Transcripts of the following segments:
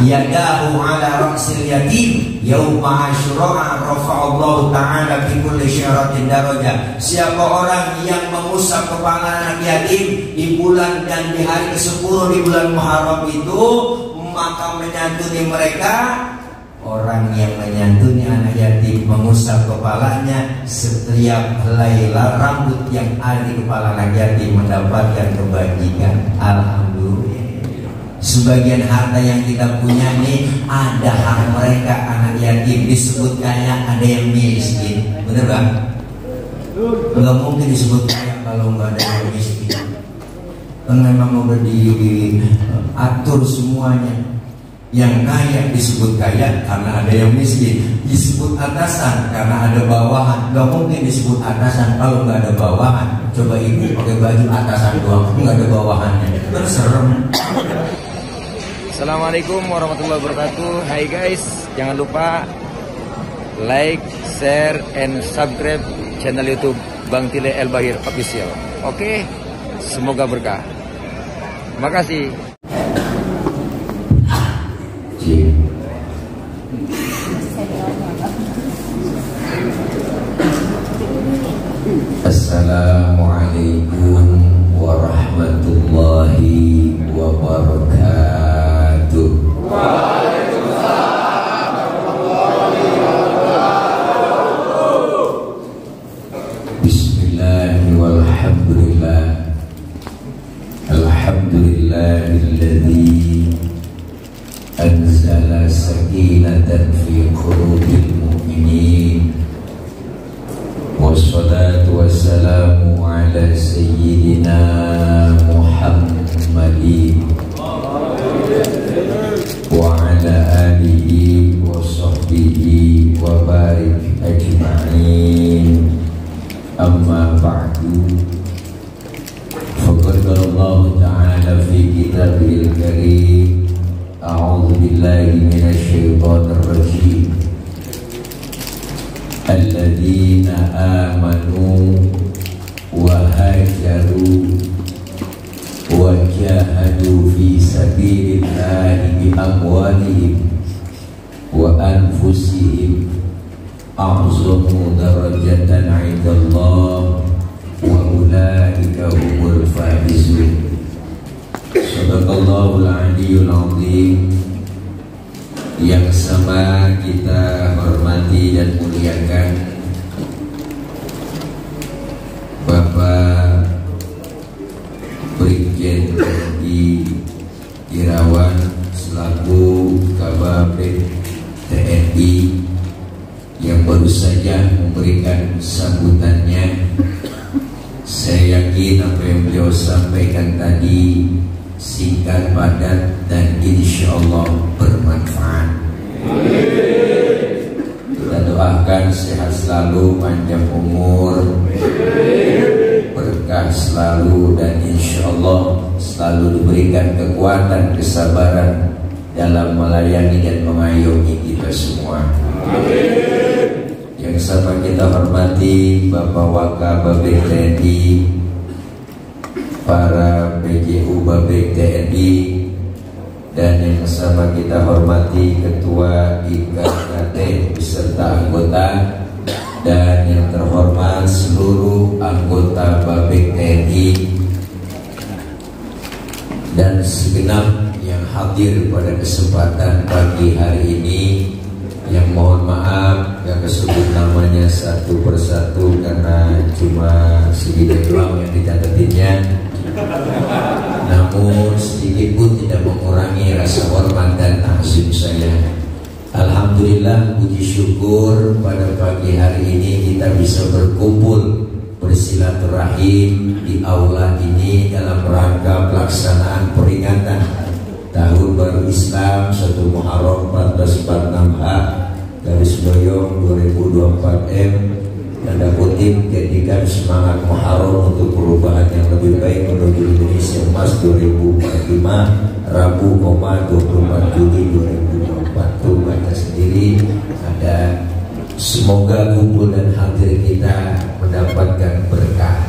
yadahu ala ra'sil yatim yauma asyura rafa'allahu ta'ala fi kulli syaratin darajah. Siapa orang yang mengusap kepala anak yatim di bulan dan di hari ke-10 di bulan Muharram itu, maka menyantuni mereka. Orang yang menyantuni anak yatim, mengusap kepalanya, setiap helai rambut yang ada di kepala anak yatim mendapatkan kebajikan. Alhamdulillah. Sebagian harta yang kita punya nih ada hak mereka. Anak yatim disebut kaya, ada yang miskin. Bener bang? Nggak mungkin disebut kaya kalau nggak ada yang miskin. Kan memang udah diatur semuanya. Yang kaya disebut kaya karena ada yang miskin. Disebut atasan karena ada bawahan. Gak mungkin disebut atasan kalau nggak ada bawahan. Coba ibu pakai baju atasan doang, nggak ada bawahannya, serem. Assalamualaikum warahmatullahi wabarakatuh. Hai guys, jangan lupa like, share, and subscribe channel YouTube Bang Tile El Bahir Official. Oke, semoga berkah. Terima kasih. Assalamualaikum warahmatullahi wabarakatuh. Waalaikumsalam warahmatullahi wabarakatuh. Bismillahirrahmanirrahim. Walhamdulillah. Alhamdulillahilladzi anzala sakinatan fi qulubil mu'minin. Wassalatu wassalamu ala sayyidina Muhammadin wa ala alihi wa sahbihi wa barik ajma'in. Amma ba'du. Faqad qala Allah ta'ala fi kitabihil karim. A'udzu billahi minasy syaithanir rajim. Alladzina amanu wa hajaru wa jahadu fi sabilillahi bi amwalihim wa anfusihim a'zamu darajatan 'indallah wa ulaika humul faizun. Sadaqallahul aliyyul azim. Yang sama kita hormati dan muliakan Bapak Brigjen TNI Irawan selaku Kababit TNI yang baru saja memberikan sambutannya. Saya yakin apa yang beliau sampaikan tadi singkat, padat, dan insya Allah bermanfaat. Kita doakan sehat selalu, panjang umur, berkah selalu, dan insya Allah selalu diberikan kekuatan, kesabaran dalam melayani dan mengayomi kita semua. Yang sama kita hormati Bapak Wakababit TNI, para PJU Babek TNI, dan yang sama kita hormati Ketua IKKT beserta anggota, dan yang terhormat seluruh anggota Babek TNI dan segenap yang hadir pada kesempatan pagi hari ini. Yang mohon maaf gak kesebut namanya satu persatu karena cuma sedikit doang yang dicatatinnya. Namun sedikit pun tidak mengurangi rasa hormat dan takzim saya. Alhamdulillah, puji syukur pada pagi hari ini kita bisa berkumpul bersilaturahim di aula ini dalam rangka pelaksanaan peringatan Tahun Baru Islam 1 Muharram 1446H garis boyong 2024M. Tanda kutip, jadikan semangat Muharram untuk perubahan yang lebih baik menuju Indonesia Emas 2045, Rabu, 24 Juli 2024. Tuh baca sendiri ada. Semoga kumpul dan hadir kita mendapatkan berkah.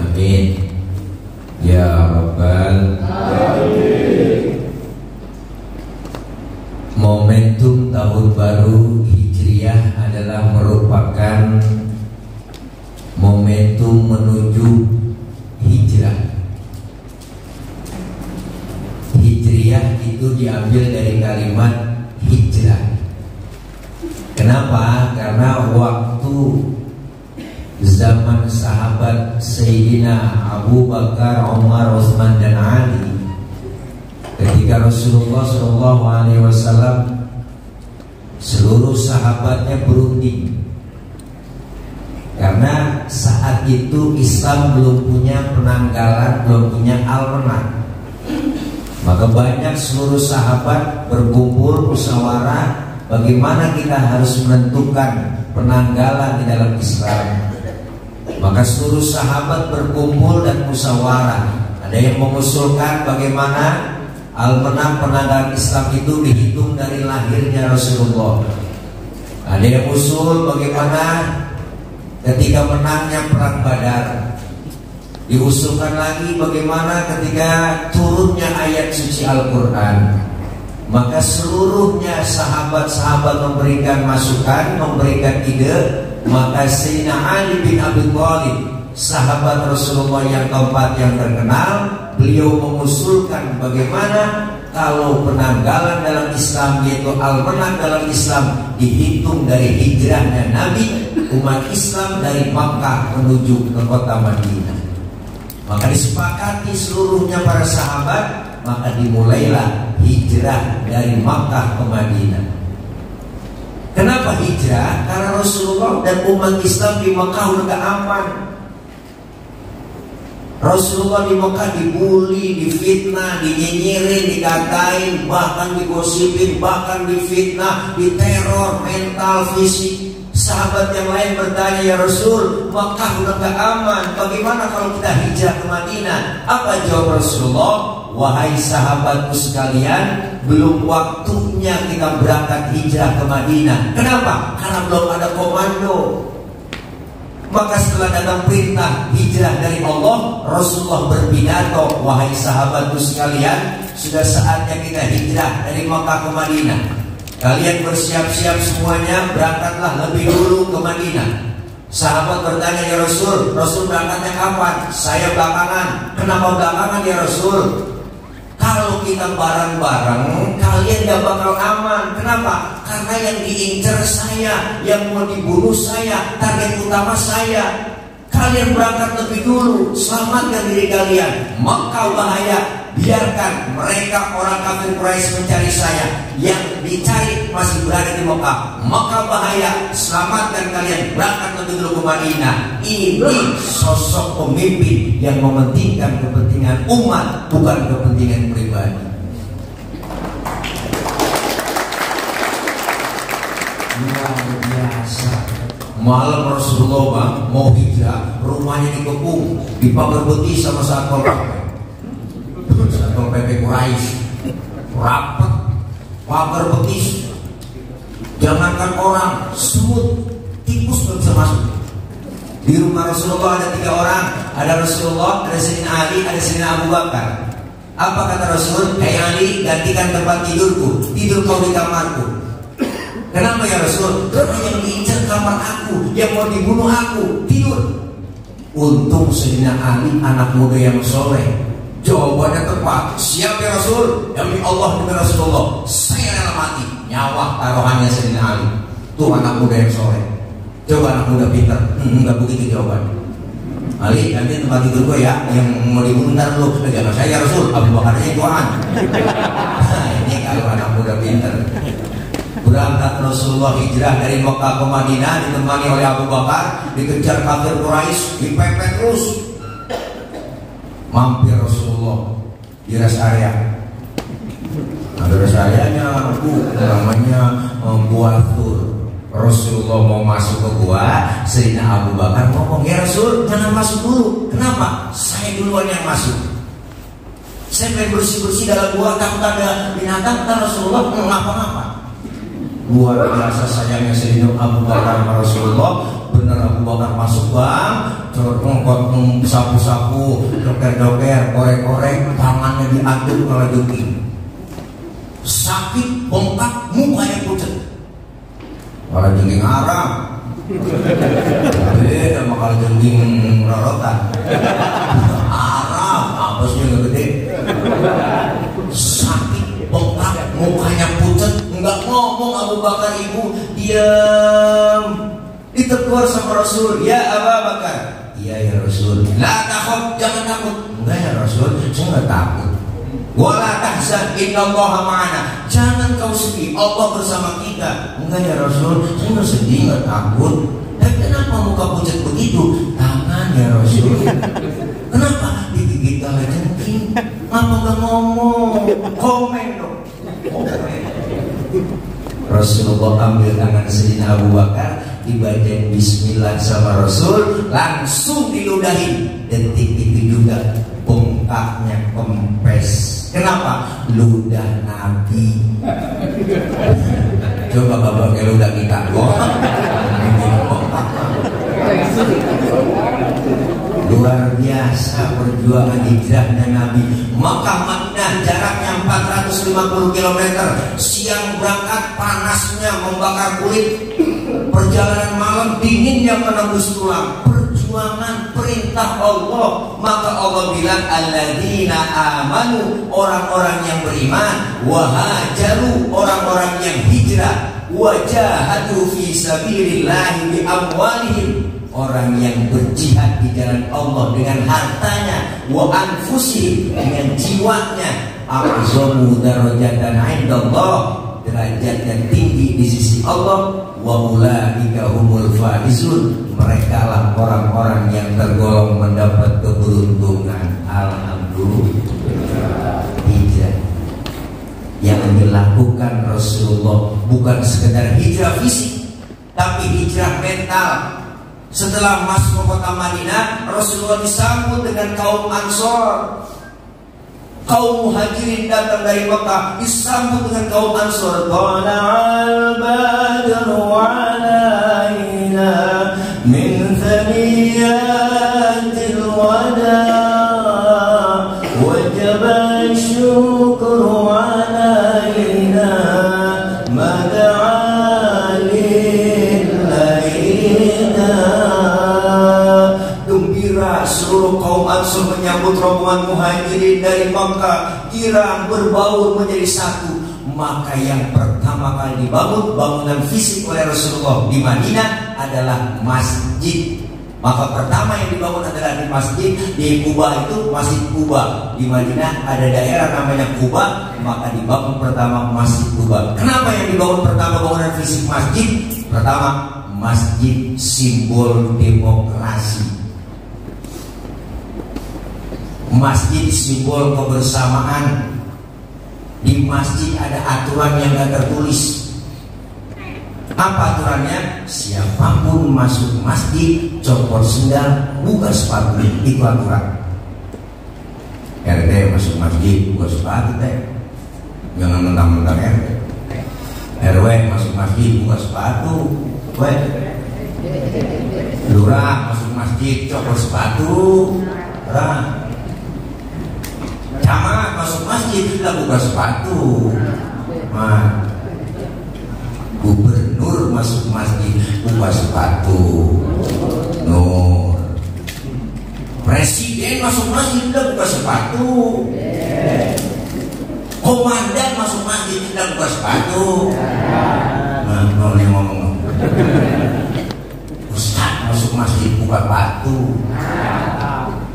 Amin ya Rabbal Alamin. Momentum tahun baru Hijriah adalah merupakan momentum menuju hijrah. Hijriah itu diambil dari kalimat hijrah. Kenapa? Karena waktu zaman sahabat Sayyidina Abu Bakar, Umar, Utsman dan Ali, ketika Rasulullah SAW seluruh sahabatnya berunding, karena saat itu Islam belum punya penanggalan, belum punya almanak. Maka banyak seluruh sahabat berkumpul musyawarah bagaimana kita harus menentukan penanggalan di dalam Islam. Maka seluruh sahabat berkumpul dan musyawarah. Ada yang mengusulkan bagaimana almanak penanggalan Islam itu dihitung dari lahirnya Rasulullah. Ada yang usul bagaimana ketika menangnya perang Badar. Diusulkan lagi bagaimana ketika turunnya ayat suci Al-Quran. Maka seluruhnya sahabat-sahabat memberikan masukan, memberikan ide. Maka Sayyidina Ali bin Abi Thalib, sahabat Rasulullah yang keempat yang terkenal, beliau mengusulkan bagaimana kalau penanggalan dalam Islam, yaitu almanak dalam Islam, dihitung dari hijrahnya Nabi, umat Islam dari Makkah menuju ke kota Madinah. Maka disepakati seluruhnya para sahabat, maka dimulailah hijrah dari Makkah ke Madinah. Kenapa hijrah? Karena Rasulullah dan umat Islam di Makkah udah gak aman. Rasulullah di Makkah dibully, difitnah, dinyinyirin, dikatain, bahkan digosipin, bahkan difitnah, diteror mental, fisik. Sahabat yang lain bertanya, ya Rasul, Makkah udah gak aman, bagaimana kalau kita hijrah ke Madinah? Apa jawab Rasulullah? Wahai sahabatku sekalian, belum waktunya kita berangkat hijrah ke Madinah. Kenapa? Karena belum ada komando. Maka setelah datang perintah hijrah dari Allah, Rasulullah berpidato, wahai sahabatku sekalian, sudah saatnya kita hijrah dari Makkah ke Madinah. Kalian bersiap-siap semuanya, berangkatlah lebih dulu ke Madinah. Sahabat bertanya, ya Rasul, Rasul berangkatnya kapan? Saya belakangan. Kenapa belakangan ya Rasul? Kalau kita bareng-bareng, kalian gak bakal aman. Kenapa? Karena yang diincar saya, yang mau dibunuh saya, target utama saya. Kalian berangkat lebih dulu, selamatkan diri kalian. Makkah bahaya, biarkan mereka orang kafir Quraisy mencari saya. Yang dicari masih berada di Makkah. Makkah bahaya, selamatkan kalian, berangkat lebih dulu ke Madinah. Ini sosok pemimpin yang mementingkan kepentingan umat, bukan kepentingan pribadi. Luar biasa. Malam Rasulullah bang, mau hijrah, rumahnya dikepung, dipagar betis sama Satpol PP Quraisy, rapat, pagar betis. Jangankan orang, semut, tikus pun bisa masuk. Di rumah Rasulullah ada 3 orang, ada Rasulullah, ada Sayyidina Ali, ada Sayyidina Abu Bakar. Apa kata Rasul? Hai Ali, gantikan tempat tidurku, tidur kau di kamarku. Kenapa ya Rasul? Karena yang diincar kamar aku, yang mau dibunuh aku, tidur. Untung Sayyidina Ali anak muda yang soleh. Jawabannya tepat. Siap ya Rasul? Demi Allah, demi Rasulullah, saya rela mati. Nyawa taruhannya Sayyidina Ali. Tuh anak muda yang soleh. Coba anak muda pintar. Enggak begitu jawabannya. Ali, ganti tempat tidur gue ya. Yang mau dibunuh ntar lu. Jangan saya ya Rasul, Abu Bakarnya tuaan. Nah, ini kalau anak muda pintar. Berangkat Rasulullah hijrah dari Makkah ke Madinah, ditemani oleh Abu Bakar, dikejar kafir Quraisy, dipepet terus. Mampir Rasulullah di rest area. Ada rest areanya, namanya Gua Thur. Rasulullah mau masuk ke gua, Sayyidina Abu Bakar ngomong, ya Rasul, jangan masuk dulu. Kenapa? Saya duluan yang masuk. Saya pengen bersih-bersih dalam gua, takut ada binatang. Kata Rasulullah, ngapa-ngapa. Luar biasa sayangnya Sayyidina Abu Bakar sama Rasulullah. Bener Abu Bakar masuk bang, sapu-sapu, doker-doker, korek-korek, tangannya diaduk malah jogging. sakit, bengkak, mukanya pucat. Kalau jengking Arab beda sama kalau jengking rorotan. Arab apesnya nggak gede, sakit, bengkak, mukanya pucat, nggak ngomong. Abu Bakar ibu diam. Ditegur sama Rasul, ya Abu Bakar. Iya ya Rasul. La takhaf, jangan takut. Enggak ya Rasul, saya nggak takut. Wala tahzan, innallaha ma'ana. Jangan kau sedih, Allah bersama kita. Enggak ya Rasul, saya nggak sedih, nggak takut. Dan kenapa muka pucat begitu? Tangan ya Rasul. Kenapa? Digigit oleh jengking. Kenapa nggak ngomong? Komen dong. Komen. Rasulullah ambil tangan Sayyidina Abu Bakar, dibacain bismillah sama Rasul, langsung diludahin. Detik itu juga bengkaknya kempes. Kenapa? Ludah Nabi. Coba bapak ke ludah kita. Luar biasa perjuangan hijrahnya Nabi. Makkah Madinah jaraknya 450 km. Siang berangkat, panasnya membakar kulit. Perjalanan malam dinginnya menembus tulang. Perjuangan perintah Allah. Maka Allah bilang alladzina amanu, orang-orang yang beriman, wahajaru, orang-orang yang hijrah, wajahadu fi sabilillahi bi amwalihim, orang yang berjihad di jalan Allah dengan hartanya, wa anfusihim, dengan jiwanya, a'zamu darajatan 'indallah, derajat yang tinggi di sisi Allah, wa ulaika humul faizun, mereka lah orang-orang yang tergolong mendapat keberuntungan. Alhamdulillah. Hijrah yang dilakukan Rasulullah bukan sekedar hijrah fisik, tapi hijrah mental. Setelah masuk ke kota Madinah, Rasulullah disambut dengan kaum Ansor. Kaum Muhajirin datang dari Mekah, disambut dengan kaum Ansor. Tala'al badru 'alaina min thaniyatil wada' wajaba syukru 'alaina mad'a lillaina. Gembira seluruh kaum Ansor menyambut rombongan Muhajirin dari Makkah. Girang berbaur menjadi satu. Maka yang pertama kali dibangun, bangunan fisik oleh Rasulullah di Madinah adalah masjid. Maka pertama yang dibangun adalah di masjid. Di Kuba itu Masjid Kuba. Di Madinah ada daerah namanya Kuba, maka dibangun pertama Masjid Kuba. Kenapa yang dibangun pertama bangunan fisik masjid? Pertama, masjid simbol demokrasi. Masjid simbol kebersamaan. Di masjid ada aturan yang gak tertulis. Apa aturannya? Siapapun masuk masjid, copot sendal, buka sepatu. Itu aturan. RT masuk masjid, buka sepatu teh. Jangan mentang-mentang RT. RW masuk masjid, buka sepatu. Lurah masuk masjid, copot sepatu. Lurah. Camat masuk masjid, kita buka sepatu. Nah, gubernur masuk masjid, buka sepatu. Nur. Presiden masuk masjid, kita buka sepatu. Komandan masuk masjid, kita buka sepatu. Nah, mau yang ngomong. Ustaz masuk masjid, buka sepatu.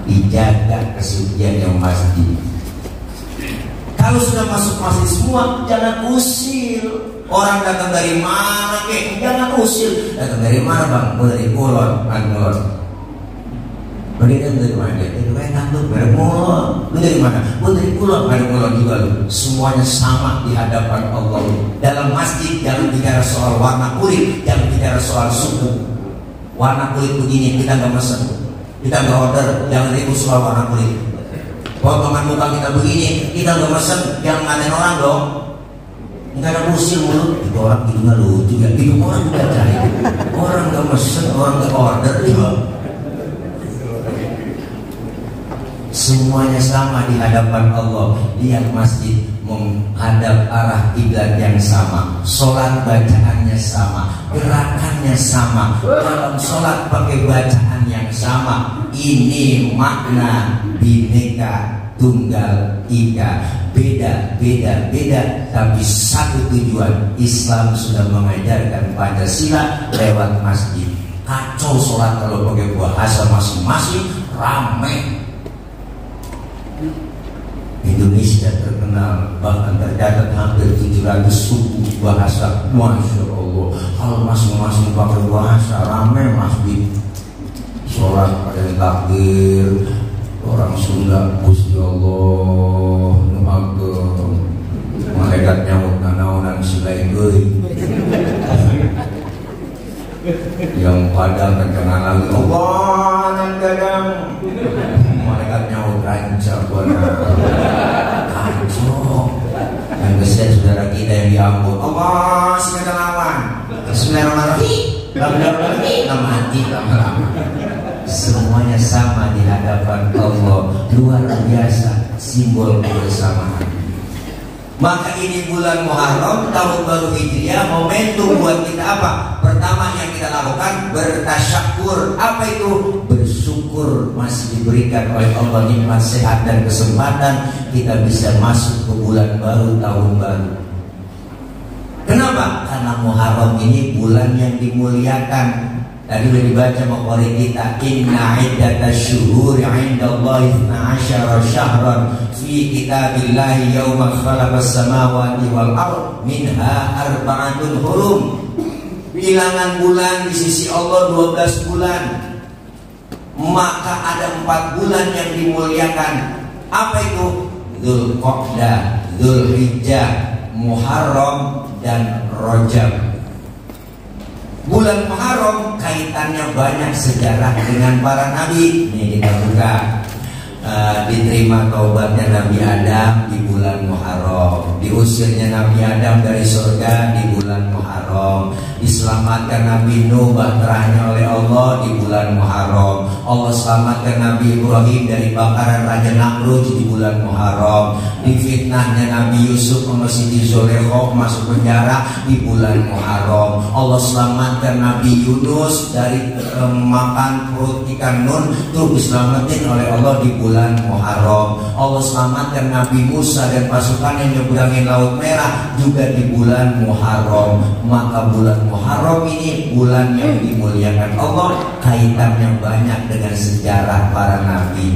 Dijaga kesuciannya masjid. Kalau sudah masuk masjid semua, jangan usil. Orang datang dari mana kek, jangan usil. Datang dari mana bang? Mau dari Kulon, Kulon. Bagaimana dari mana? Dari mana? Dari Kulon. Lu dari mana? Mau dari Kulon, dari Kulon juga lu. Semuanya sama di hadapan Allah. Dalam masjid jangan bicara soal warna kulit, jangan bicara soal suku. Warna kulit begini kita nggak mesen, kita nggak order, jangan ribut soal warna kulit. Potongan muka kita begini, kita nggak mesen, jangan ngatain orang dong. Nggak ada usil mulut, itu orang itu nggak lucu ya, itu orang juga cari. Orang nggak mesen, orang nggak order juga. Semuanya sama di hadapan Allah. Lihat masjid, menghadap arah kiblat yang sama, sholat bacaannya sama, gerakannya sama, dalam sholat pakai bacaan yang sama. Ini makna Bhinneka Tunggal Ika, beda, tapi satu tujuan. Islam sudah mengajarkan Pancasila lewat masjid. Kacau sholat kalau pakai bahasa masing-masing, rame. Indonesia terkenal, bahkan tercatat hampir 700 suku bahasa. Masya Allah, kalau masing-masing pakai bahasa, rame masjid. Sholat pada takbir, orang Sunda Gusti Allah nu ageng, malaikat nyaut nanaonan silain euy. Yang Padang kenal lagi Allah nan kadang malaikat nyaut rancak benar. Kacau. Yang kesian saudara kita yang diampun Allah segala lawan. Bismillahirrahmanirrahim. Mati lama-lama. Semuanya sama di hadapan Allah. Luar biasa, simbol kebersamaan. Maka ini bulan Muharram, tahun baru Hijriah, momentum buat kita apa? Pertama yang kita lakukan bertasyakur. Apa itu? Bersyukur masih diberikan oleh Allah nikmat sehat dan kesempatan kita bisa masuk ke bulan baru, tahun baru. Kenapa? Karena Muharram ini bulan yang dimuliakan. Tadi sudah dibaca maqari kita, inna iddatash syuhuri 'indallahi 12 syahran fi kitabillahi yauma khalaqas samawati wal ardh minha arba'atun hurum. Bilangan bulan di sisi Allah 12 bulan. Maka ada 4 bulan yang dimuliakan. Apa itu? Dzulqa'dah, Dzulhijjah, Muharram dan Rajab. Bulan Muharram kaitannya banyak sejarah dengan para nabi. Ini kita buka. Diterima taubatnya Nabi Adam di bulan Muharram, diusirnya Nabi Adam dari surga di bulan Muharram, diselamatkan Nabi Nuh bahteranya oleh Allah di bulan Muharram, Allah selamatkan Nabi Ibrahim dari bakaran Raja Namrud di bulan Muharram, difitnahnya Nabi Yusuf sama Siti Zulaikha masuk penjara di bulan Muharram, Allah selamatkan Nabi Yunus dari makan perut ikan nun tuh diselamatin oleh Allah di bulan Muharram. Allah selamatkan Nabi Musa dan pasukannya nyebrangin Laut Merah juga di bulan Muharram. Maka bulan Muharram ini bulan yang dimuliakan Allah, kaitannya banyak dengan sejarah para nabi.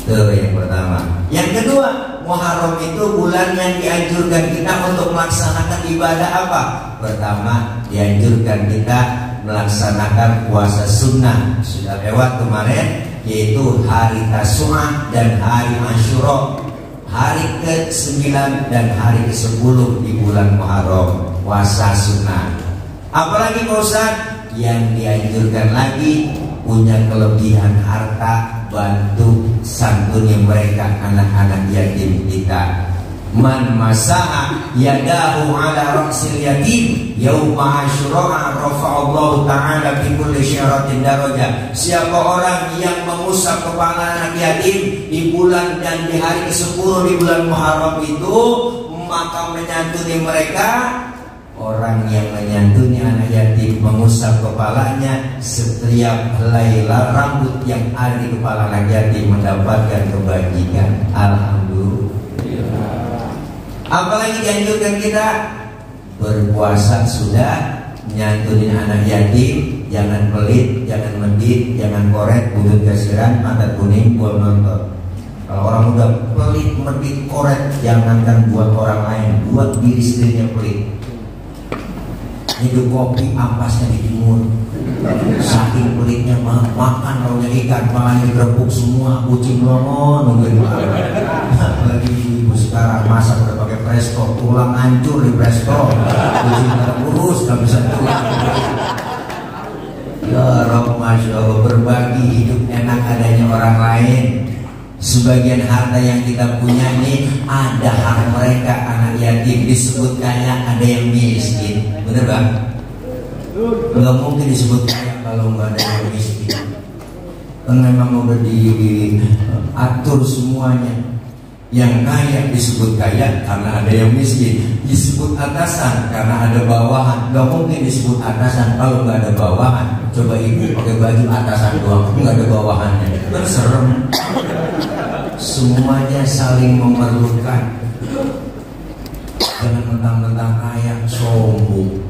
Itu yang pertama. Yang kedua, Muharram itu bulan yang dianjurkan kita untuk melaksanakan ibadah apa? Pertama, dianjurkan kita melaksanakan puasa sunnah. Sudah lewat kemarin, yaitu hari Tasu'ah dan hari Asyura, hari ke-9 dan hari ke-10 di bulan Muharram, puasa sunnah. Apalagi Pak Ustaz, yang dianjurkan lagi punya kelebihan harta, bantu santuni mereka anak-anak yatim kita. Man masaha yadahu ala ra'sil yatim yauma asyura rafa'allahu ta'ala bi kulli syaratin darajah. Siapa orang yang mengusap kepala anak yatim di bulan dan di hari ke-10 di bulan Muharram itu, maka menyantuni mereka. Orang yang menyantuni anak yatim, mengusap kepalanya, setiap helai rambut yang ada di kepala anak yatim mendapatkan kebajikan. Alhamdulillah. Apalagi dianjurkan kita berpuasa sudah, nyantunin anak yatim, jangan pelit, jangan medit, jangan koret, buntut kasiran, mata kuning, buat nonton. Kalau orang udah pelit, medit, koret, jangankan buat orang lain, buat diri sendirinya pelit. Hidup kopi ampasnya dijemur, saking pelitnya makan launya ikan, palanya direbuk semua, kucing longon nungguin lagi ibu sekarang masak udah pakai presto, tulang hancur di presto, kucing terurus nggak bisa tulang. Ya Rabb, Masya Allah, berbagi hidup enak adanya orang lain. Sebagian harta yang kita punya ini ada hak mereka, anak yatim disebut kaya, ada yang miskin. Bener bang? Nggak mungkin disebut kaya kalau nggak ada yang miskin. Kan memang udah diatur semuanya. Yang kaya disebut kaya karena ada yang miskin. Disebut atasan karena ada bawahan. Gak mungkin disebut atasan kalau nggak ada bawahan. Coba ibu pakai baju atasan doang, nggak ada bawahannya, kan serem. Semuanya saling memerlukan. Jangan mentang-mentang kaya sombong.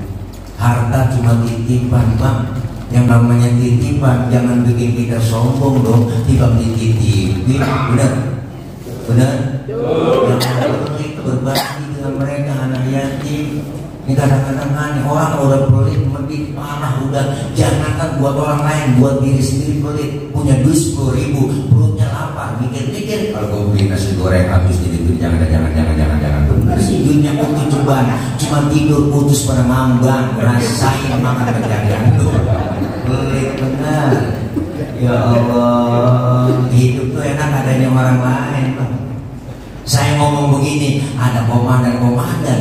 Harta cuma titipan, Bang. Yang namanya titipan jangan bikin kita sombong dong. Tiba dititipin, benar? Jangan berbagi dengan mereka anak yatim. Ini kadang-kadang aneh, orang udah pelit, mending parah udah. Jangankan buat orang lain, buat diri sendiri pelit. Punya duit 10.000, perutnya lapar, mikir-mikir. Kalau gue beli nasi goreng habis jadi duit, jangan. Bener sih duitnya untuk cobaan, cuma tidur putus pada ngambang, rasain makan kejadian tuh. Pelit benar. Ya Allah, hidup tuh enak adanya orang lain, Bang. Saya ngomong begini, ada komandan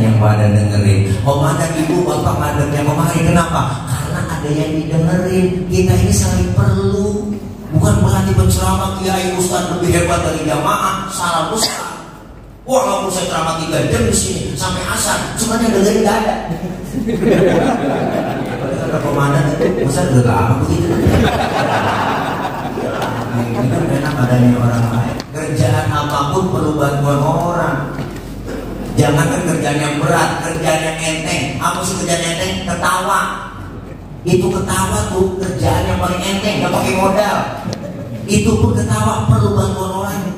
yang pada dengerin. Komandan ibu bapak madepnya kemari. Kenapa? Karena ada yang didengerin. Kita ini saling perlu. Bukan berarti penceramah kiai ustaz lebih hebat dari jamaah. Salah besar. Wah, nggak usah ceramah 3 jam di sini sampai asar. Cuma yang dengerin nggak ada. Kata komandan itu, masa udah lama begitu? Ini kan enak adanya orang lain. Kerjaan apapun perlu bantuan orang. Jangankan kerjaan yang berat, kerjaan yang enteng. Apa sih kerjaan enteng? Ketawa. Itu ketawa tuh kerjaan yang paling enteng, gak pakai modal. Itu pun ketawa perlu bantuan orang.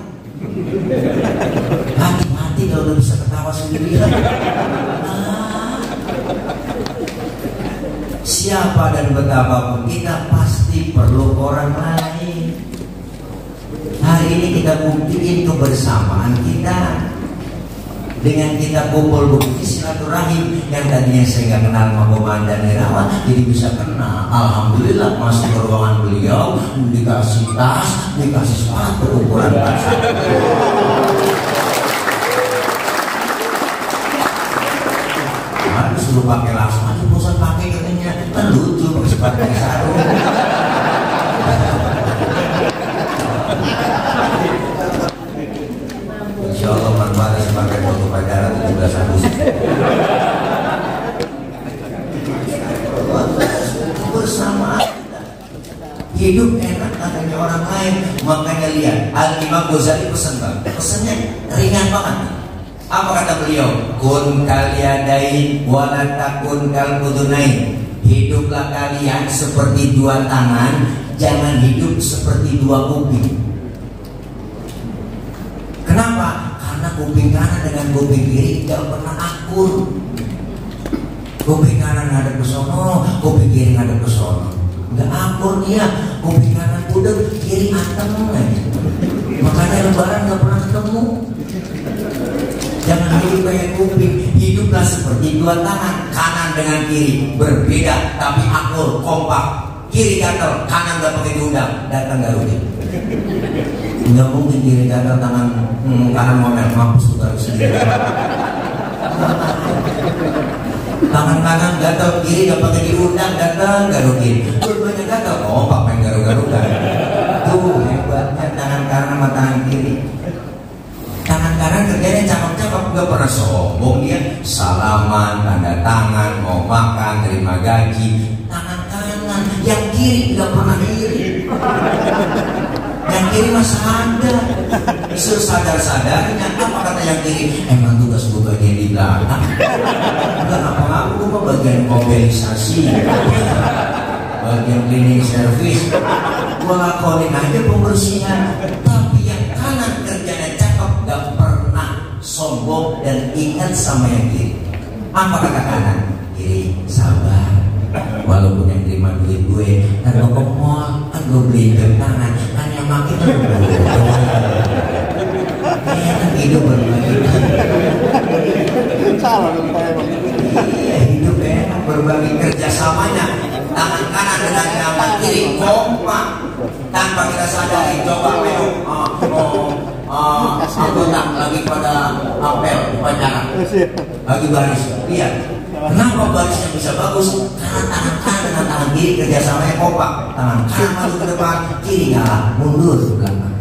Mati kalau udah bisa ketawa sendirian. Siapa dan betapapun kita pasti perlu orang lain. Hari ini kita buktiin kebersamaan kita dengan kita kumpul bukti silaturahim. Yang tadinya saya nggak kenal sama Komandan Irawan jadi bisa kenal. Alhamdulillah masuk ke ruangan beliau, dikasih tas, dikasih sepatu ukuran tas. Harus suruh pakai lasma, bosan pakai katanya, kan lucu pakai sepatu sarung. Insya Allah manfaatnya sebagai foto pacaran 17 Agustus. Bersama hidup enak adanya orang lain. Makanya lihat Al-Imam Ghazali pesan bang, pesannya ringan banget. Apa kata beliau? Kun kaliyadain walatakun kalbudunain. Hiduplah kalian seperti 2 tangan, jangan hidup seperti 2 kuping. Kenapa? Karena kuping kanan dengan kuping kiri tidak pernah akur. Kuping kanan ngadep ke sono, kuping kiri ngadep ke sono. Nggak akur dia. Kuping kanan budek, kiri antem aja. Makanya lebaran nggak pernah ketemu. Jangan hidup kayak kuping. Hiduplah seperti 2 tangan, kanan dengan kiri berbeda tapi akur, kompak. Kiri gatel, kanan nggak pakai diundang, datang nggak rugi. Nggak mungkin kiri gatel tangan kanan ngomel, mampus tuh baru sendiri. Tangan kanan gatel, kiri nggak pakai diundang, datang nggak rugi. Dua-duanya gatel, kompak main garuk-garukan. Tuh hebatnya tangan kanan sama tangan kiri. Tangan kanan kerjanya cakep-cakep, nggak pernah sombong dia. Salaman, tanda tangan, mau makan, terima gaji. Tangan kanan, yang kiri nggak pernah iri. Yang kiri masih ada. Sesadar-sadarnya apa kata yang kiri? Emang tugas gue bagian di belakang. Enggak apa-apa, gue mau bagian mobilisasi, bagian cleaning service. Gue lakonin aja pembersihan. Tapi yang kanan kerjanya cakep, gak pernah sombong dan ingat sama yang kiri. Apa kata kanan? Kiri sabar. Walaupun yang terima duit gue, kan gue ke mall, kan gue beli jam tangan, kan yang makin hidup berbagi. Iya, hidup enak berbagi kerjasamanya. Tangan kanan dengan tangan kiri kompak tanpa kita sadari. Coba anggota lagi pada apel upacara, lagi baris, lihat. Kenapa barisnya bisa bagus? Karena tangan kanan dengan tangan kiri kerjasamanya kompak. Tangan kanan maju ke depan, kiri ngalah, mundur ke belakang.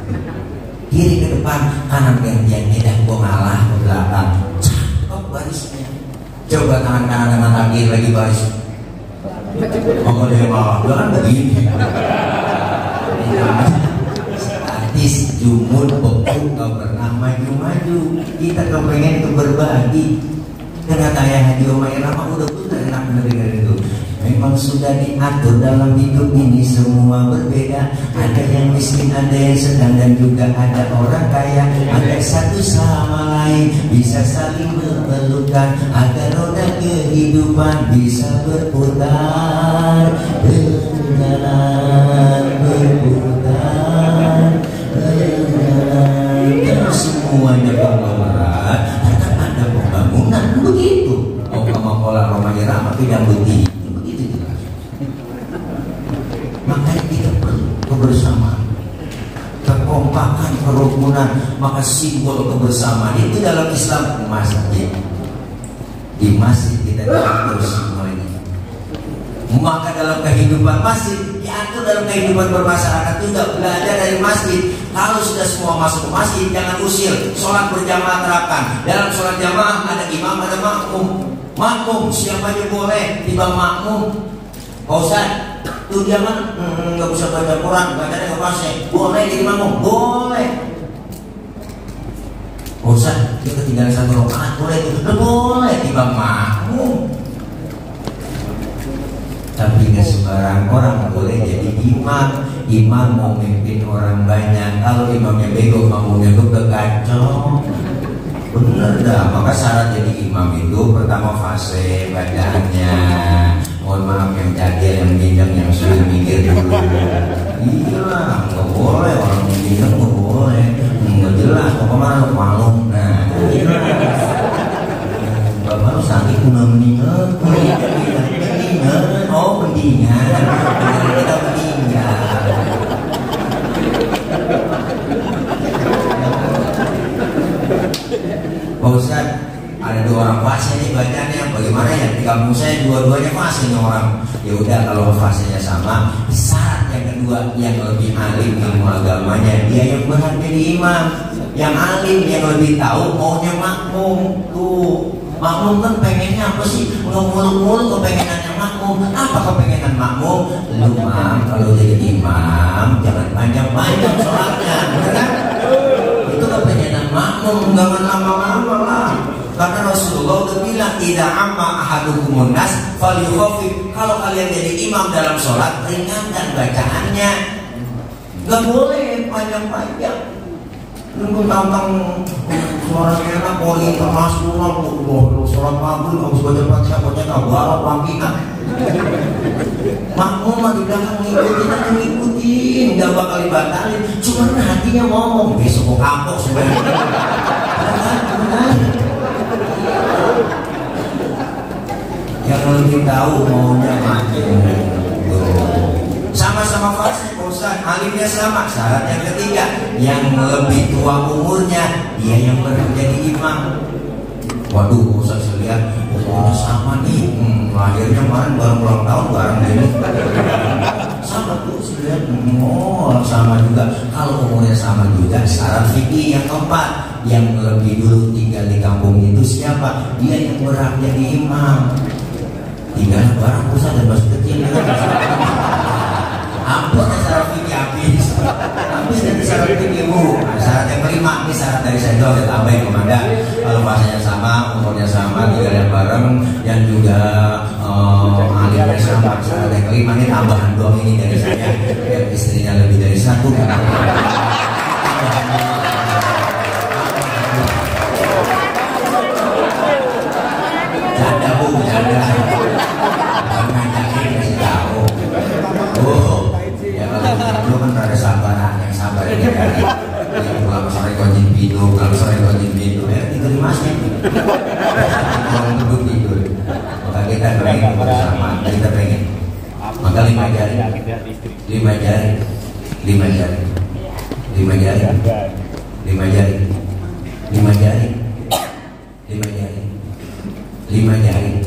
kiri ke depan, kanan gantian, tidak gua ngalah ke belakang. Cakep barisnya. Coba tangan kanan dengan tangan kiri lagi baris. Oh dia malah, dia kan begini. Artis jumud beku gak pernah maju-maju. Kita kepengen itu berbagi. Ternyata ya Haji Omay Rama udah enak mendengar itu. Memang sudah diatur dalam hidup ini semua berbeda. Ada yang miskin, ada yang sedang, dan juga ada orang kaya. Agar satu sama lain bisa saling memerlukan, agar roda kehidupan bisa berputar, berjalan, berputar, berjalan. Kalau semuanya konglomerat, akan ada pembangunan begitu. Pola Romani Rama tidak begitu. Makanya kita perlu kebersamaan, kekompakan, kerukunan. Maka simbol kebersamaan itu dalam Islam masjid. Di masjid kita diatur semuanya. Maka dalam kehidupan masjid diatur, dalam kehidupan bermasyarakat juga belajar dari masjid. Kalau sudah semua masuk ke masjid, jangan usir. Sholat berjamaah terapkan. Dalam sholat jamaah ada imam, ada makmum. Makmum siapa aja boleh tiba makmum. Pak Ustaz, tuh dia kan nggak bisa baca Quran, bacanya nggak fasih. Boleh jadi makmum, boleh. Pak Ustaz, dia ketinggalan satu rakaat, boleh itu, boleh tiba makmum. Tapi nggak sembarang orang boleh jadi imam. Imam mau mimpin orang banyak. Kalau imamnya bego, makmumnya tuh kekacau. Bener dah, maka syarat jadi imam itu pertama fase bacaannya. Mohon maaf yang jadil, yang bidang, yang sudah mikir dulu. Iya, nggak boleh orang bidang, nggak boleh. Nggak jelas, mau kemana malu. Nah, bapak sakit udah meninggal. Oh mendingan, kita meninggal. Pak Ustaz, ada dua orang fase nih bacanya, bagaimana ya? Di kampung saya dua-duanya fase nih orang. Ya udah, kalau fasenya sama, syarat yang kedua yang lebih alim ilmu agamanya, dia yang berhak jadi imam. Yang alim, yang lebih tahu maunya makmum. Tuh, makmum kan pengennya apa sih? Nggak mulu-mulu kepengenannya makmum. Apa kepengenan makmum? Lu kalau jadi imam jangan panjang-panjang sholatnya, bener kan? Itu kepengenan makmum, jangan lama-lama lah. Karena Rasulullah udah bilang, tidak amma ahadukumun nas falyukhafif. Kalau kalian jadi imam dalam sholat, ringankan bacaannya. Gak boleh panjang-panjang. Nunggu tantang suaranya enak, poli internasional, sholat maghrib harus baca Fatihah, kabar panggilan. Makmum mah di belakang ngikutin aja, ngikutin, nggak bakal dibatalin. Cuma hatinya ngomong, besok mau kapok sebenarnya. Yang lebih tahu maunya makmum. Sama-sama fasih, Ustaz, alimnya sama. Syarat yang ketiga, yang lebih tua umurnya, dia yang berhak jadi imam. Waduh, Ustaz, saya lihat umurnya sama nih. Lahirnya kemarin bareng ulang tahun bareng ini. Sama tuh, saya lihat. Oh, sama juga. Kalau umurnya sama juga, syarat fikih yang keempat, yang lebih dulu tinggal di kampung itu siapa? Dia yang berhak jadi imam. Tinggal bareng Ustaz dan masih kecil. Ampun syarat fikih habis dari syarat fikih bu. Syarat yang kelima, ini syarat dari saya juga tambahin komandan. Kalau bahasanya sama, umurnya sama, tinggalnya bareng, yang juga alimnya sama. Syarat yang kelima ini tambahan doang ini dari saya. Biar istrinya lebih dari satu. Janda bu, janda. Jangan kasih tahu. Lu kan ada sabaran, yang sabar ini kan. Kalau sore kojin pintu, ya tinggal di masjid. Kalau duduk tidur, maka kita pengen bersama, kita pengen. Maka 5 jari, 5 jari, 5 jari, 5 jari, 5 jari, 5 jari, 5 jari, 5 jari,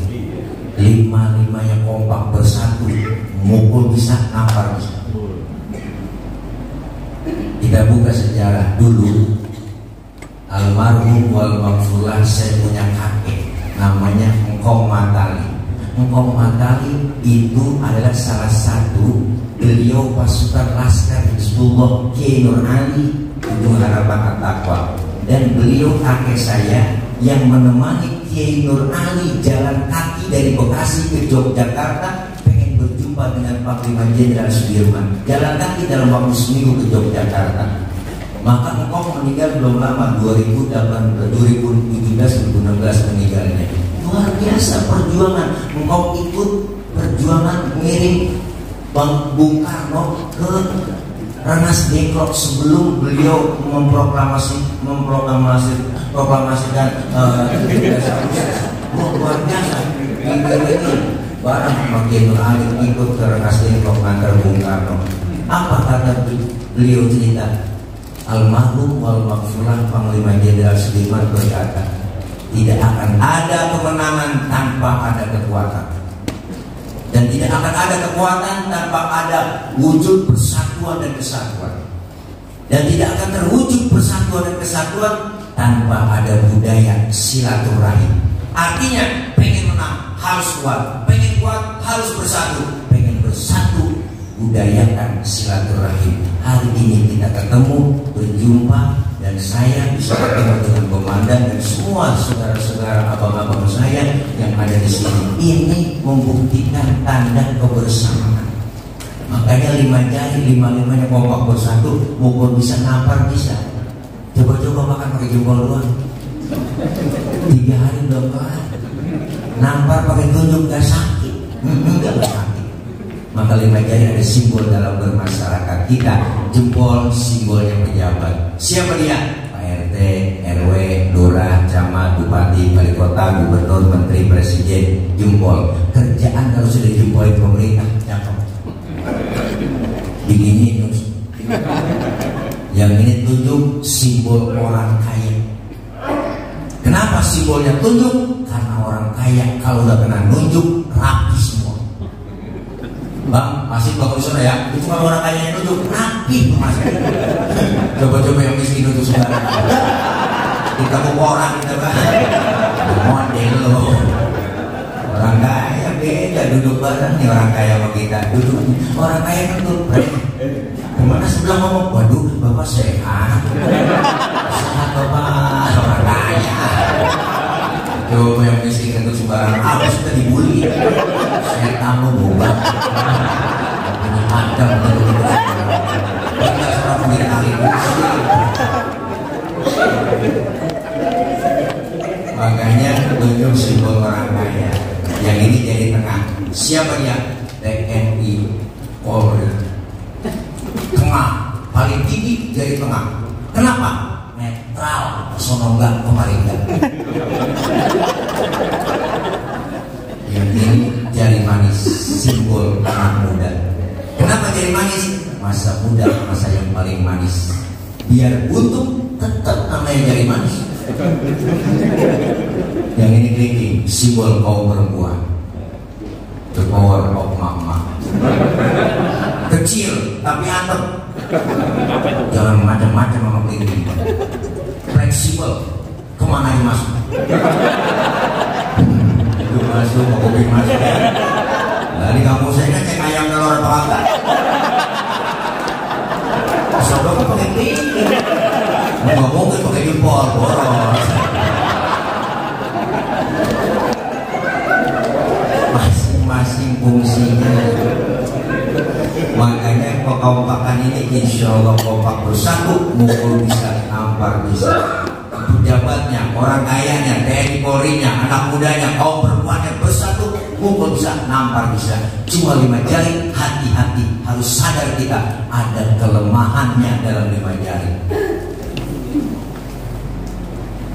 5 yang kompak bersatu, mukul bisa, nampar bisa. Kita Anda buka sejarah dulu, almarhum wal maghfurlah, saya punya kakek namanya Engkong Matali. Engkong Matali itu adalah salah satu beliau pasukan Laskar Hizbullah Kiai Nur Ali Ujung Harapan At-Taqwa, dan beliau kakek saya yang menemani Kiai Nur Ali jalan kaki dari Bekasi ke Yogyakarta, pengen berjumpa dengan Panglima Jenderal Sudirman, jalan kaki dalam waktu seminggu ke Yogyakarta. Maka Engkong meninggal belum lama, 2017-2016 meninggalnya. Luar biasa perjuangan. Engkong ikut perjuangan mengirim Bung Karno ke Rengas Dengklok sebelum beliau memproklamasikan luar biasa. Ini barang Kiai Nur Ali ikut ke Rengas Dengklok ngantar Bung Karno. Apa kata beliau cerita? Almarhum wal maghfurlah Panglima Jenderal Sudirman berkata, tidak akan ada kemenangan tanpa ada kekuatan, dan tidak akan ada kekuatan tanpa ada wujud persatuan dan kesatuan, dan tidak akan terwujud persatuan dan kesatuan tanpa ada budaya silaturahim. Artinya pengen menang harus kuat, pengen kuat harus bersatu, pengen bersatu budayakan silaturahim. Hari ini kita ketemu, berjumpa, dan saya bisa ketemu dengan komandan dan semua saudara-saudara abang-abang saya yang ada di sini. Ini membuktikan tanda kebersamaan. Makanya 5 jari, 5-5-nya kompak bersatu, mukul bisa, nampar bisa. Coba-coba makan pakai jempol doang. 3 hari belum kelar. Nampar pakai tunjuk gak sakit, gak sakit. Maka 5 jari ada simbol dalam bermasyarakat kita. Jempol simbolnya pejabat. Siapa dia? Pak RT, RW, Lurah, Camat, Bupati, Wali Kota, Gubernur, Menteri, Presiden. Jempol. Kerjaan kalau sudah jempolin pemerintah, cakep. Begini terus. Yang ini tunjuk simbol orang kaya. Kenapa simbolnya tunjuk? Karena orang kaya kalau udah kena nunjuk rapi semua. Bang, masih bagus sana ya. Itu kalau orang kaya yang nunjuk rapi masih. Coba-coba yang miskin nunjuk sembarangan. Kita mau orang kita bang. Model lo. Orang kaya beda duduk bareng nih, orang kaya sama kita duduk. Orang kaya nunjuk. Kemana sebelah ngomong, waduh bapak sehat. Sehat bapak, orang kaya. Coba yang miskin nunjuk sembarangan. Apa sudah dibully? Setan lo bobat. Ada makanya tunjuk simbol orang kaya. Yang ini jadi tengah. Siapa dia? TNI Polri. Tengah, paling tinggi jadi tengah. Kenapa? Netral, sono enggak, kemarin enggak. Yang ini jari manis, simbol anak muda. Kenapa jari manis? Masa muda, masa yang paling manis. Biar buntung, tetap namanya jari manis. Yang ini kelingking, simbol kaum perempuan. The power of mama. Kecil tapi antep. Jangan macam-macam sama kelingking. Fleksibel, kemana aja masuk. Itu masuk, mau kopi masuk. Dari kampung saya kan cek ayam telur apa kagak. Soalnya kan pakai kelingking. Nggak mungkin pakai jempol, boros. Masing-masing fungsinya. Makanya kekompakan ini insya Allah kompak bersatu, mukul bisa, nampar bisa. Pejabatnya, orang kayanya, TNI Polri-nya, anak mudanya, kaum perempuannya bersatu, mukul bisa, nampar bisa. Cuma 5 jari, hati-hati, harus sadar kita ada kelemahannya dalam 5 jari.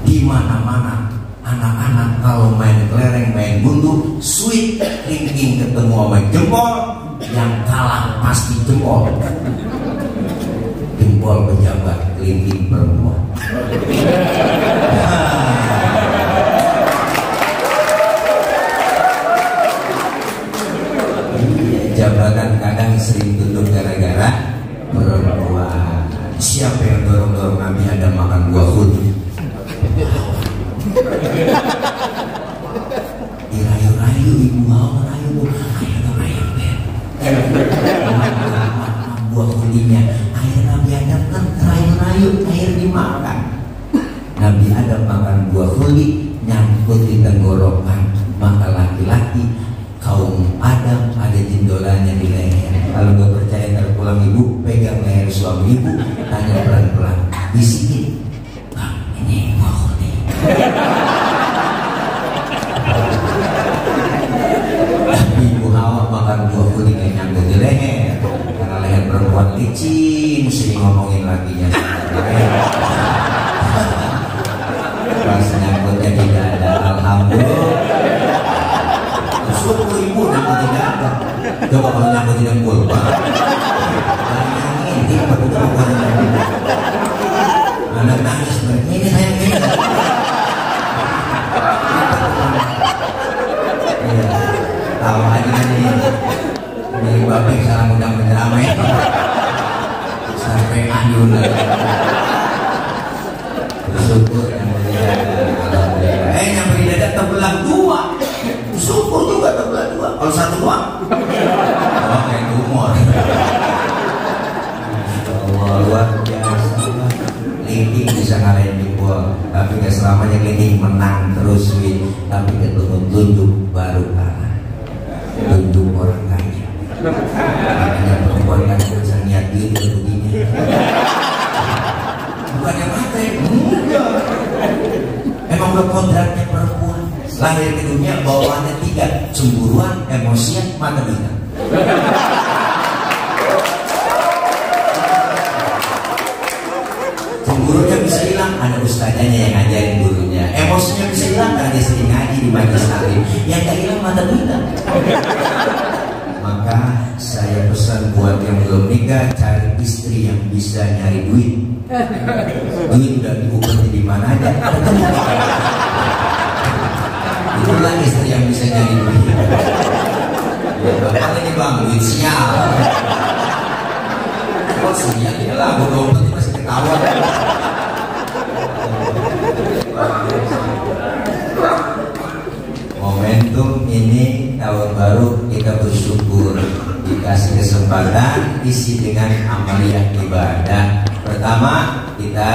Di mana-mana anak-anak kalau main kelereng, main gundu, sweet thinking ketemu sama jempol, yang kalah pasti jempol. Jempol pejabat, kelingking perempuan. Jabatan kadang sering tunduk gara-gara perempuan. Siapa Dirayu-rayu ibu mau rayu bu, ayo dong ayo ber. Buah kulinya, air Nabi Adam kan rayu-rayu, air dimakan. Nabi Adam makan buah kuli, nyangkut di tenggorokan, maka laki-laki kaum Adam ada jendolannya di leher. Kalau nggak percaya terpulang ibu, pegang leher suami ibu, tanya pelan-pelan, bisikin, Kang ini buah kuli. Ibu Hawa makan buah kuning yang nyangkut di leher, karena leher perempuan licin, mesti ngomongin lakinya. Pas nyangkutnya tidak ada, alhamdulillah. Syukur ibu nyangkut tidak ada. Coba kalau nyangkut tidak pulpa. Ini betul bukan anak nangis ini saya ini. Tahu aja nih, dari bapak salah undang penyeramai sampai andun lagi. Bersyukur yang alhamdulillah. Yang beri dada terbelah dua, syukur juga terbelah dua. Kalau satu doang, oh kayak tumor. Allah luar biasa. Linting bisa ngalahin jempol, tapi nggak selamanya linting menang terus win. Tapi ketunjuk baru kalah. Tunjuk orang kaya. Makanya perempuan kan bisa niat gitu begini. Bukan yang mati, enggak. Emang udah kodratnya perempuan. Lahir ke dunia bawaannya 3, cemburuan, emosian, mata bintang. Cemburunya bisa hilang, ada ustazanya yang ngajarin gurunya. Emosinya bisa hilang karena dia sering ngaji di majelis taklim. Yang gak hilang mata bintang. Maka saya pesan buat yang belum nikah, cari istri yang bisa nyari duit. Duit udah diukur di mana aja. Itulah istri yang bisa nyari duit. Ya bapak ini bang, duit sial. Kok sial ya lah, bodoh masih ketawa. Momentum ini tahun baru kita bersyukur dikasih kesempatan isi dengan amaliyah ibadah. Pertama kita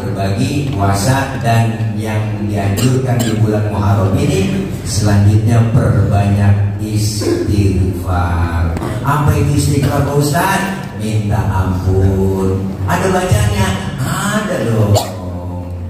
berbagi puasa dan yang dianjurkan di bulan Muharram ini selanjutnya perbanyak istighfar. Apa itu istighfar Pak Ustaz? Minta ampun. Ada bacanya? Ada dong.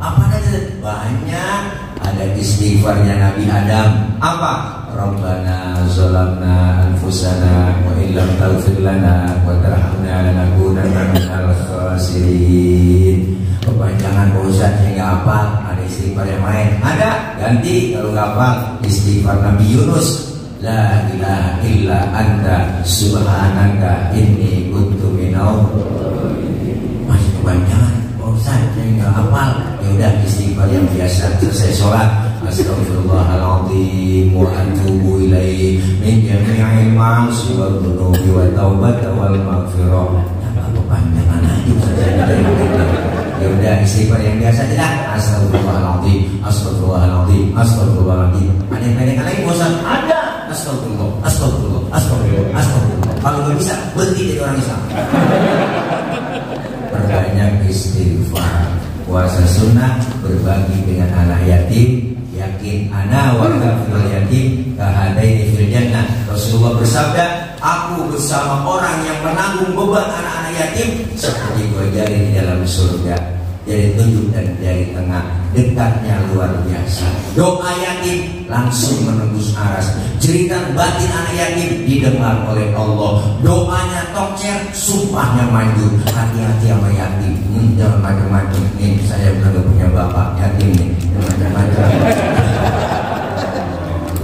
Apa ada? Banyak. Ada istighfarnya Nabi Adam. Apa? Rabbana zalamna anfusana wa illam taghfir lana wa tarhamna lanakunanna minal khasirin. Kepanjangan Pak Ustaz yang nggak hafal, ada istighfar yang lain. Ada, ganti kalau nggak hafal istighfar Nabi Yunus. La ilaha illa anta subhanaka inni kuntu minal masih kepanjangan Pak Ustaz yang nggak hafal. Ya udah istighfar yang biasa selesai sholat. Astaghfirullahaladzim wa atubu ilaih min jami'il ma'asi wal dhunubi wa taubat wal maghfirah. Apa kepanjangan aja ya udah istighfar yang biasa aja dah. Astaghfirullahaladzim, astaghfirullahaladzim, astaghfirullahaladzim. Ada yang pendek lagi bosan? Ada. Astagfirullah, astagfirullah, astagfirullah, astagfirullah. Kalau nggak bisa berhenti jadi orang Islam. Perbanyak istighfar. Puasa sunnah, berbagi dengan anak yatim. Yakin ana wa kafirul yatim kahadaini fil jannah. Rasulullah bersabda, aku bersama orang yang menanggung beban anak-anak yatim seperti dua jari di dalam surga. Jari tunjuk dan jari tengah, dekatnya luar biasa. Doa yatim langsung menembus aras. Cerita batin anak yatim didengar oleh Allah. Doanya tokcer, sumpahnya manjur. Hati-hati sama yatim. Jangan macam-macam. Nih saya udah punya bapak yatim nih. Macam-macam.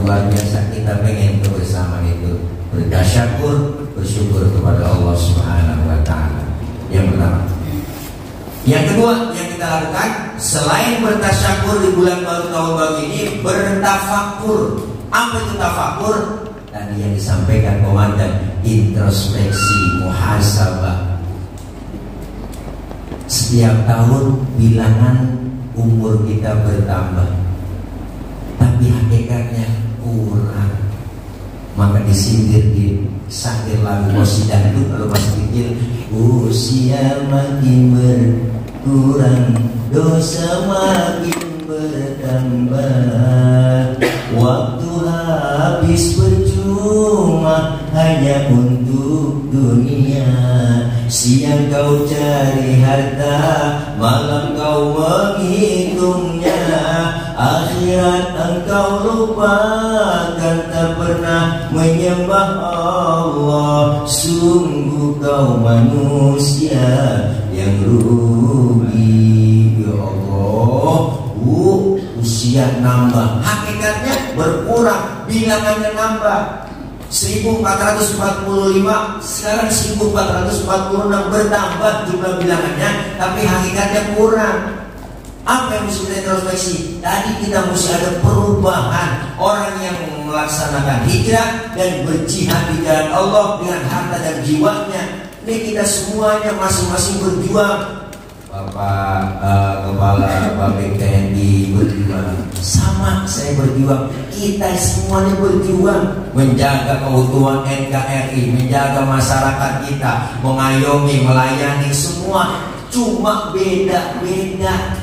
Luar biasa, kita pengen kebersamaan itu. Bertasyukur, bersyukur kepada Allah Subhanahu wa Ta'ala. Yang pertama. Yang kedua yang kita lakukan selain bertasyakur di bulan baru tahun baru ini, bertafakur. Apa itu tafakur? Tadi yang disampaikan komandan, introspeksi, muhasabah. Setiap tahun bilangan umur kita bertambah. disindir di sakit lagu qasidah itu kalau masih kecil. Usia makin berkurang, dosa makin bertambah, waktu habis percuma hanya untuk dunia. Siang kau cari harta, malam kau menghitungnya, akhirat engkau lupakan, tak pernah menyembah Allah. Sungguh kau manusia yang rugi. Ya Allah, usia nambah, hakikatnya berkurang, bilangannya nambah. 1445 sekarang 1446, bertambah jumlah bilangannya, tapi hakikatnya kurang. Apa yang mesti kita introspeksi? Tadi kita mesti ada perubahan. Orang yang melaksanakan hijrah dan berjihad di jalan Allah dengan harta dan jiwanya. Ini kita semuanya masing-masing berjuang. Bapak Kepala Babin TNI berjuang, sama saya berjuang, kita semuanya berjuang menjaga keutuhan NKRI, menjaga masyarakat kita, mengayomi, melayani semua, cuma beda-beda.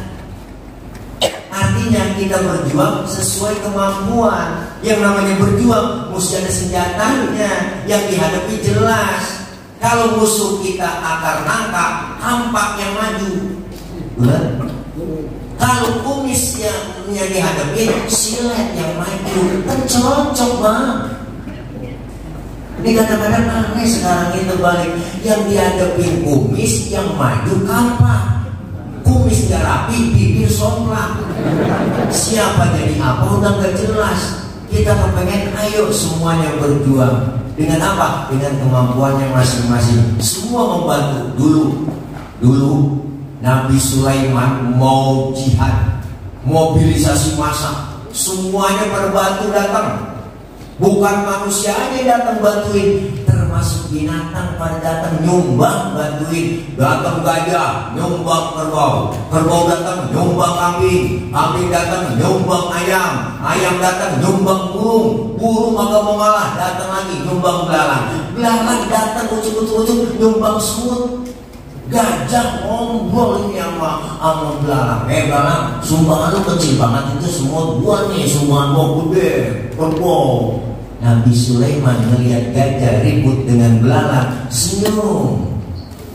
Artinya kita berjuang sesuai kemampuan. Yang namanya berjuang mesti ada senjatanya yang dihadapi jelas. Kalau musuh kita akar nangka, tampak yang maju. Benar? Kalau kumis yang dihadapi, silet yang maju. Kan cocok bang. Ini kadang-kadang aneh sekarang itu balik. Yang dihadapi kumis, yang maju kampak. Kumis gak rapi, bibir somplak. Siapa jadi apa udah gak jelas. Kita kepengen ayo semuanya berjuang. Dengan apa? Dengan kemampuannya masing-masing. Semua membantu. Dulu Nabi Sulaiman mau jihad, mobilisasi massa, semuanya berbantu datang. Bukan manusia aja datang bantuin, termasuk binatang pada datang nyumbang bantuin. Datang gajah nyumbang kerbau, kerbau datang nyumbang kambing, kambing datang nyumbang ayam, ayam datang nyumbang burung, burung agak mau ngalah datang lagi nyumbang belalang, belalang datang ujung-ujung nyumbang semut. Gajah ngobrol ini sama belalang. Belalang, sumbangan lu kecil banget, itu semut gua nih, sumbangan gua gede, kerbau. Nabi Sulaiman melihat gajah ribut dengan belalang, senyum.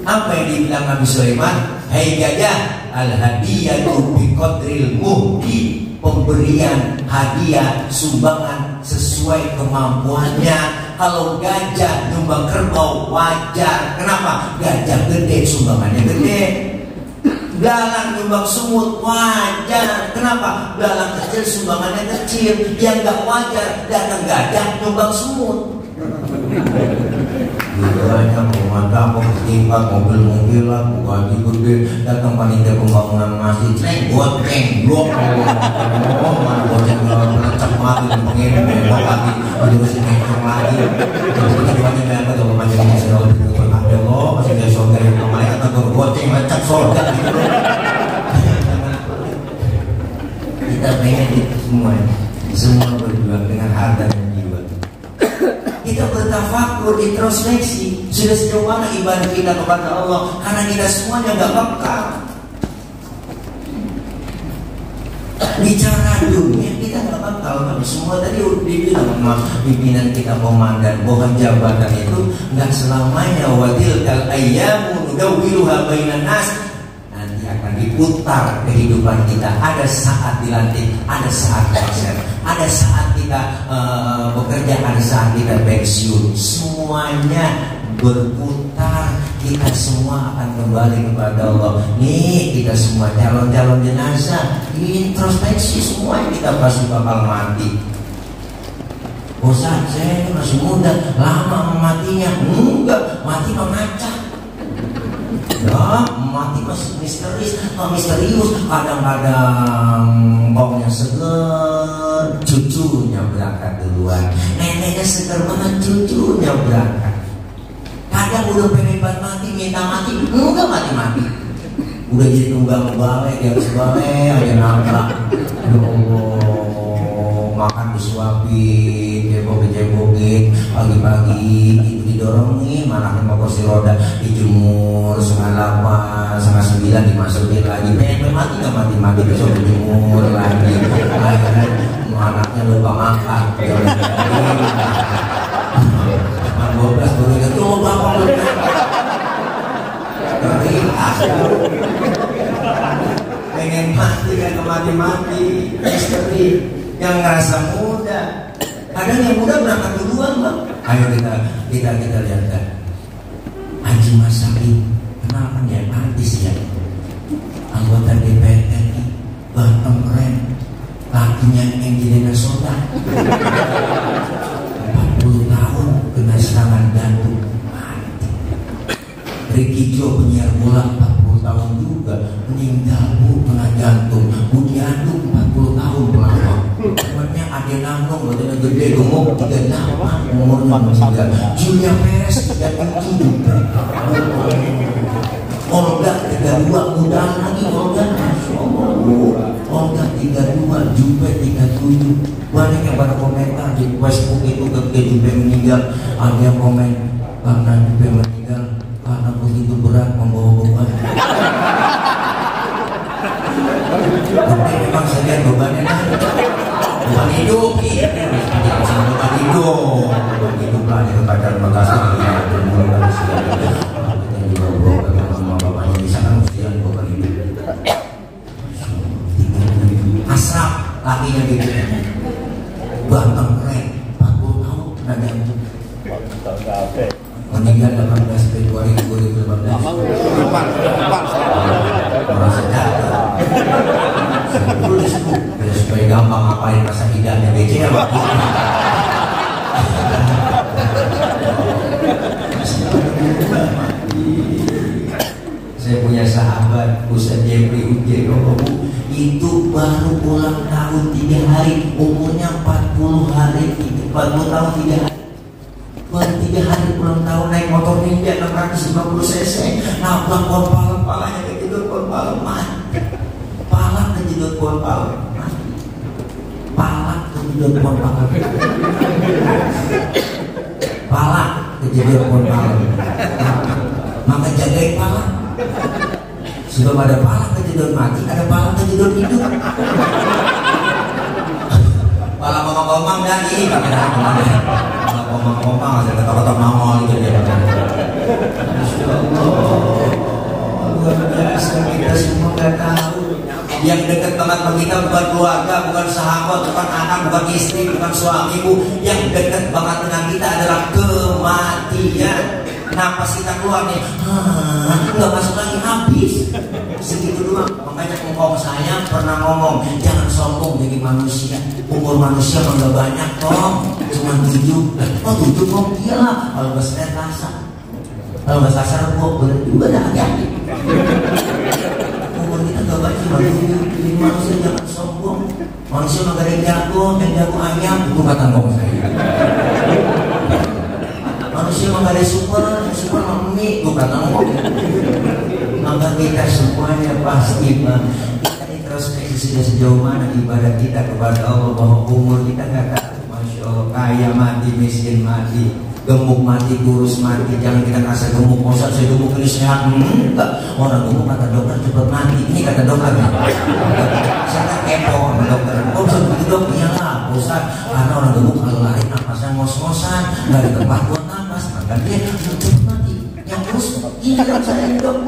Apa yang dibilang Nabi Sulaiman? Hai gajah, al-hadiyatu biqadril muhdi. Pemberian hadiah sumbangan sesuai kemampuannya. Kalau gajah nyumbang kerbau wajar. Kenapa? Gajah gede sumbangannya gede. Belalang nyumbang semut wajar. Kenapa? Belalang kecil sumbangannya kecil. Yang gak wajar datang gajah nyumbang semut. Banyak pemandangan, mau ketimpa, mobil-mobilan, gaji gede, datang panitia pembangunan masjid, goceng, blok, mana goceng melecak mati, pengen bebok lagi, udah mencong lagi, jadi banyak yang kata bapak jadi masalah itu, ada lo masih ada surga yang kemarin kata goceng melecak surga, kita pengen itu semua berjuang dengan harta dan jiwa. Kita bertafakur, introspeksi sudah sejauh mana ibadah kita kepada Allah, karena kita semuanya gak bekal. Bicara dunia kita gak bekal, tapi semua tadi udah dibilang pimpinan kita komandan bahwa jabatan itu gak selamanya. Wadil kal ayyamu nudawwiluha bainan nas, nanti akan diputar kehidupan kita. Ada saat dilantik, ada saat konser, ada saat kita bekerja, ada saat kita pensiun. Semuanya berputar, kita semua akan kembali kepada Allah. Nih kita semua calon-calon jenazah, introspeksi semuanya kita pasti bakal mati. Bosan, saya masih muda, lama matinya. Enggak, mati memacak. Ya, mati masih misterius. Kadang-kadang baunya seger, cucunya berangkat duluan. Neneknya seger banget, cucunya berangkat. Kadang udah pengen mati, minta mati, enggak mati-mati. Udah jadi tunggang balai, di atas balai aja nabrak. Ya Allah, makan disuapin, jebok-jebokin. joget pagi-pagi itu didorongin, malah sama kursi roda dijemur 8:30, 8:30 dimasukin lagi, pengen mati nggak mati besok dijemur lagi, akhirnya anaknya lupa makan. 12 baru ingat, tuh bapak pengen mati kan mati istri yang ngerasa muda. Kadang yang muda berangkat duluan bang. Ayo kita lihat kan. Haji Masaki kenapa dia artis ya? Anggota DPR RI, ganteng keren, kakinya Angelina Soda. 40 tahun kena serangan jantung mati. Ricky Jo penyiar bola 40 tahun juga meninggal bu kena jantung. Budi Anduk 40 tahun pelawak. Temannya Ade Nangong badannya gede gemuk 38 umurnya meninggal. Julia Perez 37 juga. Olga 32 muda lagi Olga. Olga 32 Jupe 37. Banyak yang pada komentar di Facebook itu ketika Jupe meninggal, ada yang komen karena Jupe meninggal karena begitu berat membawa beban. Tapi memang saya lihat bebannya beban hidup, beban hidup lah di Kabupaten Makassar. Kita juga berobat sama bapaknya di sana mesti beban hidup. Asraf lakinya gitu, ganteng keren, 40 tahun kena jantung. Meninggal 18 Februari 2018. Merasa jatuh. Saya tulis tuh supaya gampang ngapain masa hidupnya BC ya Pak. Saya punya sahabat Ustaz Jeffrey Uje itu baru ulang tahun 3 hari, umurnya 40 hari, 40 tahun 3 hari. Baru 3 hari ulang tahun naik motor Ninja 650 cc, nabrak pohon palem, palanya kejedot pohon palem mati. Palak kejedot pohon palem mati. Palak kejedot pohon palem. Palak kejedot pohon palem. Maka jagain palak. Sebab ada palak kejedot mati, ada palak kejedot hidup. Palak ngomong-ngomong dari ngomong-ngomong ada kata-kata mangol gitu ya. Masya Allah, luar biasa, kita semua nggak tahu. Yang dekat banget sama kita bukan keluarga, bukan sahabat, bukan anak, bukan istri, bukan suami, bu. Yang dekat banget dengan kita adalah kematian. Nah pas kita keluar nih, nggak masuk lagi habis. Segitu doang. Makanya engkau saya pernah ngomong, jangan sombong jadi manusia. Umur manusia nggak banyak kok, cuma 7. Oh 7 kok iyalah. Kalau nggak Senin Selasa, kalau nggak Selasa kok boleh juga dah ya. Umur kita nggak banyak, cuma 7. Jadi manusia jangan sombong. Manusia nggak ada yang jago ayam. Itu kata ngomong saya. Manusia nggak ada super mami. Itu kata ngomong. Maka kita semuanya pasti kita introspeksi sudah sejauh mana ibadah kita kepada Allah, bahwa umur kita nggak tahu. Masya Allah, kaya mati, miskin mati, gemuk mati, kurus mati. Jangan kita ngerasa gemuk, masa saya gemuk ini sehat? Enggak, orang gemuk kata dokter cepat mati. Ini kata dokter nih. Saya kan kepo sama dokter. Oh bisa begitu dok? Iyalah, Ustaz. Karena orang gemuk kalau lari napasnya ngos-ngosan, nggak ada tempat buat napas, maka dia cepat mati. Yang kurus, iya dok saya dok.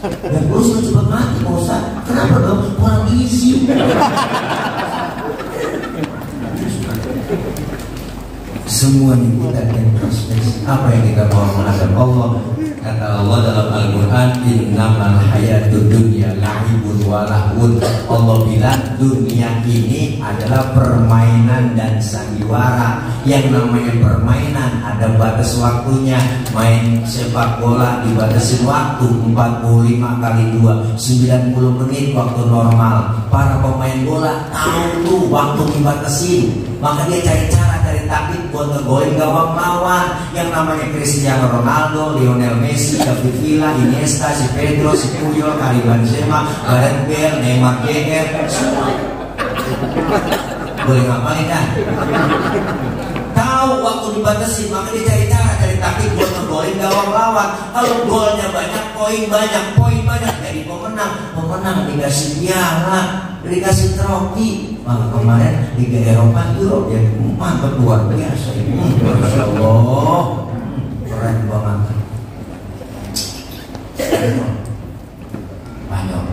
Dan kurus cepat mati, Ustaz. Kenapa dok? Kurang gizi. Semua kita introspeksi apa yang kita mau menghadap Allah. Kata Allah dalam Al-Quran, innamal hayatud dunya la'ibun wa lahwun. Allah bilang dunia ini adalah permainan dan sandiwara. Yang namanya permainan ada batas waktunya. Main sepak bola dibatasin waktu 45 kali 2, 90 menit waktu normal. Para pemain bola tahu tuh waktu dibatasin, maka dia cari cara, cari taktik buat ngegolin gawang lawan. Yang namanya Cristiano Ronaldo, Lionel Messi, David Villa, Iniesta, si Pedro, si Puyol, Karim Benzema, Gareth Bale, Neymar Jr. Semua boleh ngapain kan? Tahu waktu dibatasi, maka dia cari cara, cari taktik buat ngegolin gawang lawan. Kalau golnya banyak, poin banyak, jadi pemenang dikasih piala, dikasih trofi. Maka kemarin Liga Eropa Euro ya mantap luar biasa. Masya Allah, keren banget. Banyak.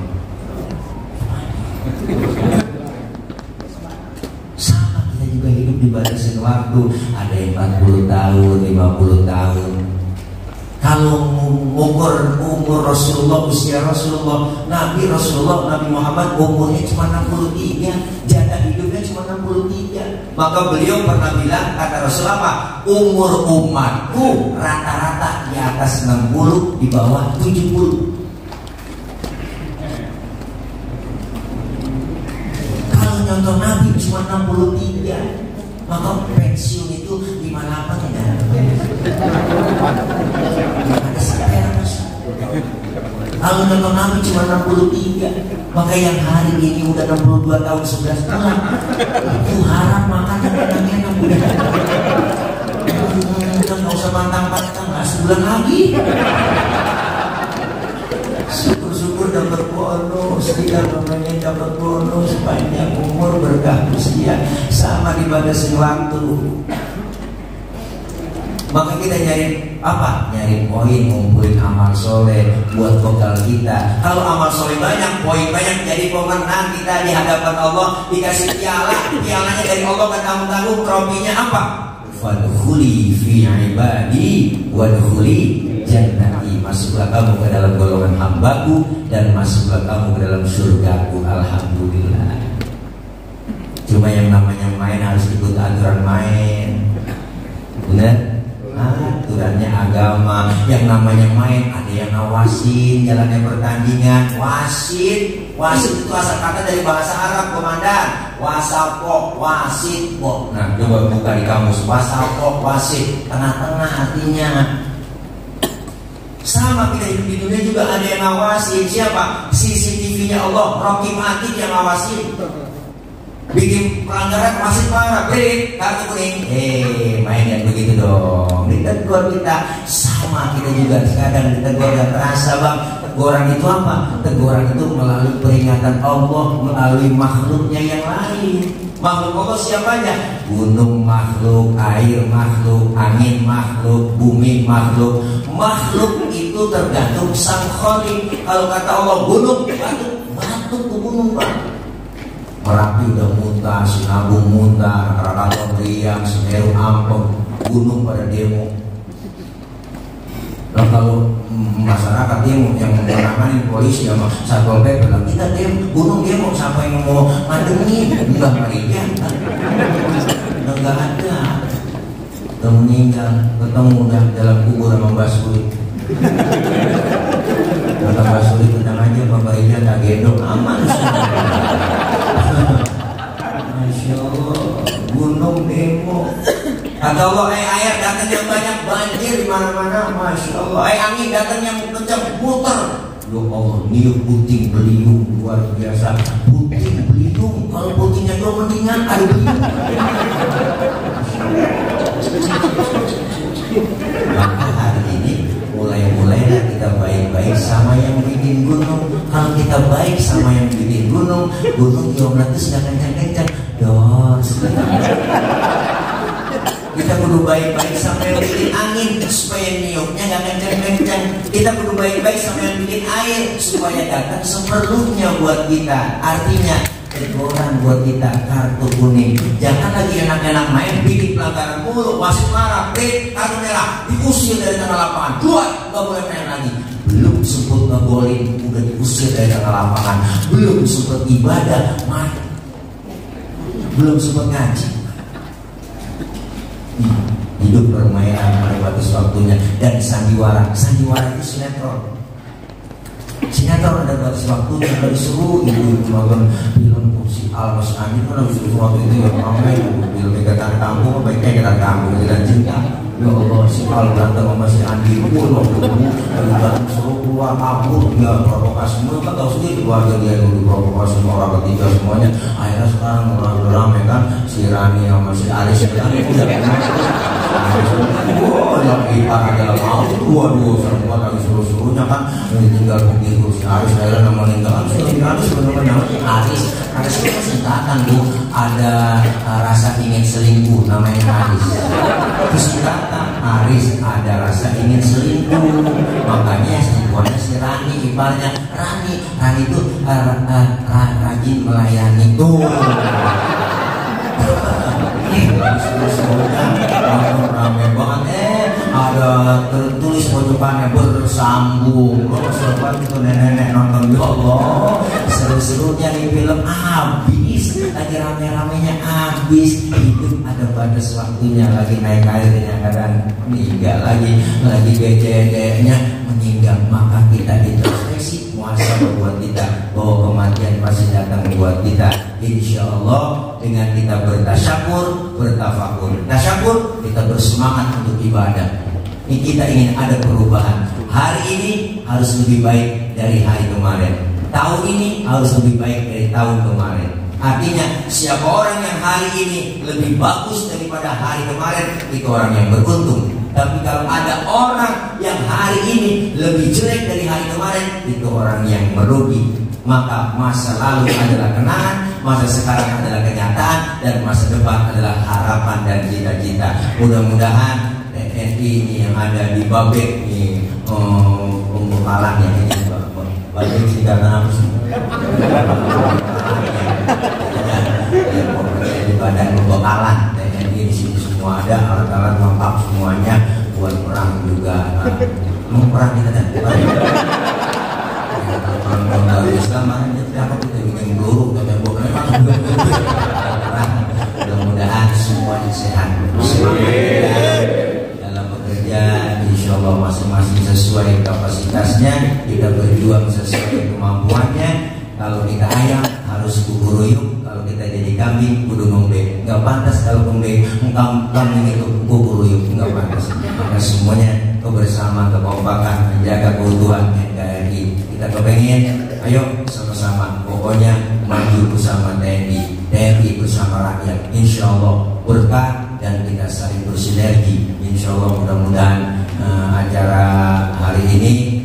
Sama kita juga hidup dibatasi waktu. Ada yang 40 tahun, 50 tahun. Kalau umur Rasulullah, usia Rasulullah, Nabi Muhammad umurnya cuma 63, jatah hidupnya cuma 63. Maka beliau pernah bilang, kata Rasul apa? Umur umatku rata-rata di atas 60, di bawah 70. Kalau nyontoh Nabi cuma 63, maka pensiun itu 58 ya. Kalau nonton Nabi cuma 63, maka yang hari ini udah 62 tahun 11 bulan itu harap makan yang enak udah. Nggak usah pantang-pantang, nggak sebulan lagi. Syukur-syukur dapat bonus, tidak namanya dapat bonus panjang umur berkah usia, sama dibatasi waktu. Maka kita nyari apa? Nyari poin, ngumpulin amal soleh buat bekal kita. Kalau amal soleh banyak, poin banyak, jadi pemenang kita di hadapan Allah, dikasih piala. Pialanya dari Allah kan tanggung-tanggung. Trofinya apa? Fadkhuli fi ibadi wadkhuli jannati. Masuklah kamu ke dalam golongan hambaku dan masuklah kamu ke dalam surgaku. Alhamdulillah. Cuma yang namanya main harus ikut aturan main. Benar? Aturannya agama. Yang namanya main ada yang ngawasin jalannya pertandingan. Wasit itu asal kata dari bahasa Arab, komandan. Wasapok, wasit, pok. Nah coba buka di kamus. Wasapok, wasit, tengah-tengah artinya. Sama kita hidup di dunia juga ada yang ngawasin. Siapa? CCTV-nya Allah, Raqib Atid yang ngawasin. Bikin pelanggaran masih parah, break, kartu kuning. Main yang begitu dong. Ditegur kita, sama kita juga kadang ditegur dan terasa bang. Teguran itu apa? Teguran itu melalui peringatan Allah, melalui makhluknya yang lain. Makhluk Allah siapanya? Gunung makhluk, air makhluk, angin makhluk, bumi makhluk. Makhluk itu tergantung sang Khaliq. Kalau kata Allah gunung, batu ke gunung bang. Merapi udah muntah, Sinabung muntah, Krakatau riang, Semeru ampun, gunung pada demo. Nah kalau masyarakat demo yang menangani polisi sama Satpol PP bilang kita demo, gunung demo, siapa yang mau mandengin? Enggak marian, enggak ada. Udah meninggal, ketemu udah dalam kubur sama Mbak Suli. Kata Mbak Suli tenang aja, Mbak Marian tak gendong, aman. Masya Allah, gunung demo. Kata Allah, air datang yang banyak, banjir di mana-mana. Masya Allah, angin datang yang kencang, muter. Ya Allah, niup puting beliung luar biasa. Puting beliung, kalau putingnya dua mendingan ada beliung. Maka hari ini mulai-mulailah kita baik-baik sama yang bikin gunung. Kalau kita baik sama yang bikin gunung geomletus gak kencang-kencang. Kita perlu baik-baik sama yang bikin angin supaya niupnya gak kencang-kencang. Kita perlu baik-baik sama yang bikin air supaya datang seperlunya buat kita. Artinya teguran buat kita, kartu kuning. Jangan lagi enak-enak main bikin pelanggaran mulu, wasit marah, kartu merah, diusir dari tengah lapangan, keluar, gak boleh main lagi. Belum sempat ngegolin udah diusir dari tengah lapangan. Belum sempat ibadah mati. Belum sempat ngaji. Hidup permainan pada batas waktunya. Dan sandiwara itu sinetron. Sinetron ada batas waktunya. Kalau disuruh ibu nonton film si Almas Andi kan harus disuruh waktu itu yang ramai. Film Ikatan Kampung, baiknya Ikatan Kampung, Ikatan Cinta. Ya Allah, si Al berantem sama si Andi pun berantem suruh keluar kabur, dia provokasi semua, kan tahu sendiri keluarga dia yang diprovokasi sama orang ketiga semuanya. Akhirnya sekarang rame kan si Rani sama si Aris kan udah yang ipar adalah mau dua semua kami suruh-suruhnya kan tinggal begitu si Aris akhirnya namanya kan si Aris benar-benar Aris itu singkatan Bu, ada rasa ingin selingkuh namanya Aris. Singkatan Aris ada rasa ingin selingkuh, makanya selingkuhannya si Rani, iparnya Rani itu rajin melayani tuh. Rame banget, ada tertulis pojokannya bersambung. Sobat itu nenek-nenek nonton, ya Allah, seru-serunya di film habis, lagi rame-ramenya habis. Hidup ada batas waktunya, lagi naik airnya kadang meninggal, lagi gede-gedenya meninggal. Maka kita introspeksi, muhasabah buat kita bahwa kematian pasti datang buat kita. Insya Allah dengan kita bertasyakur, bertafakur. Tasyakur, kita bersemangat untuk ibadah. Ini kita ingin ada perubahan. Hari ini harus lebih baik dari hari kemarin. Tahun ini harus lebih baik dari tahun kemarin. Artinya siapa orang yang hari ini lebih bagus daripada hari kemarin, itu orang yang beruntung. Tapi kalau ada orang yang hari ini lebih jelek dari hari kemarin, itu orang yang merugi. Maka masa lalu adalah kenangan, masa sekarang adalah kenyataan, dan masa depan adalah harapan dan cita-cita. Mudah-mudahan TNI ini yang ada di Babek ini, pembekalannya ini, Babek singkatan apa sih? Di badan pembekalan TNI di sini semua ada, alat-alat lengkap semuanya buat perang juga. Mau perang kita dan kalau Islam apa kita bikin peluru mudah-mudahan semuanya sehat dalam bekerja, insya Allah masing-masing sesuai kapasitasnya, kita berjuang sesuai kemampuannya. Kalau kita ayam harus kukuruyuk, kalau kita jadi kambing kudu ngombe. Nggak pantas kalau ngombe kambing itu kukuruyuk, nggak pantas. Maka semuanya kebersamaan, kekompakan, menjaga keutuhan NKRI. Kita kepengen, ayo sama-sama, pokoknya maju bersama TNI bersama rakyat. Insya Allah berkah dan kita saling bersinergi. Insya Allah mudah-mudahan acara hari ini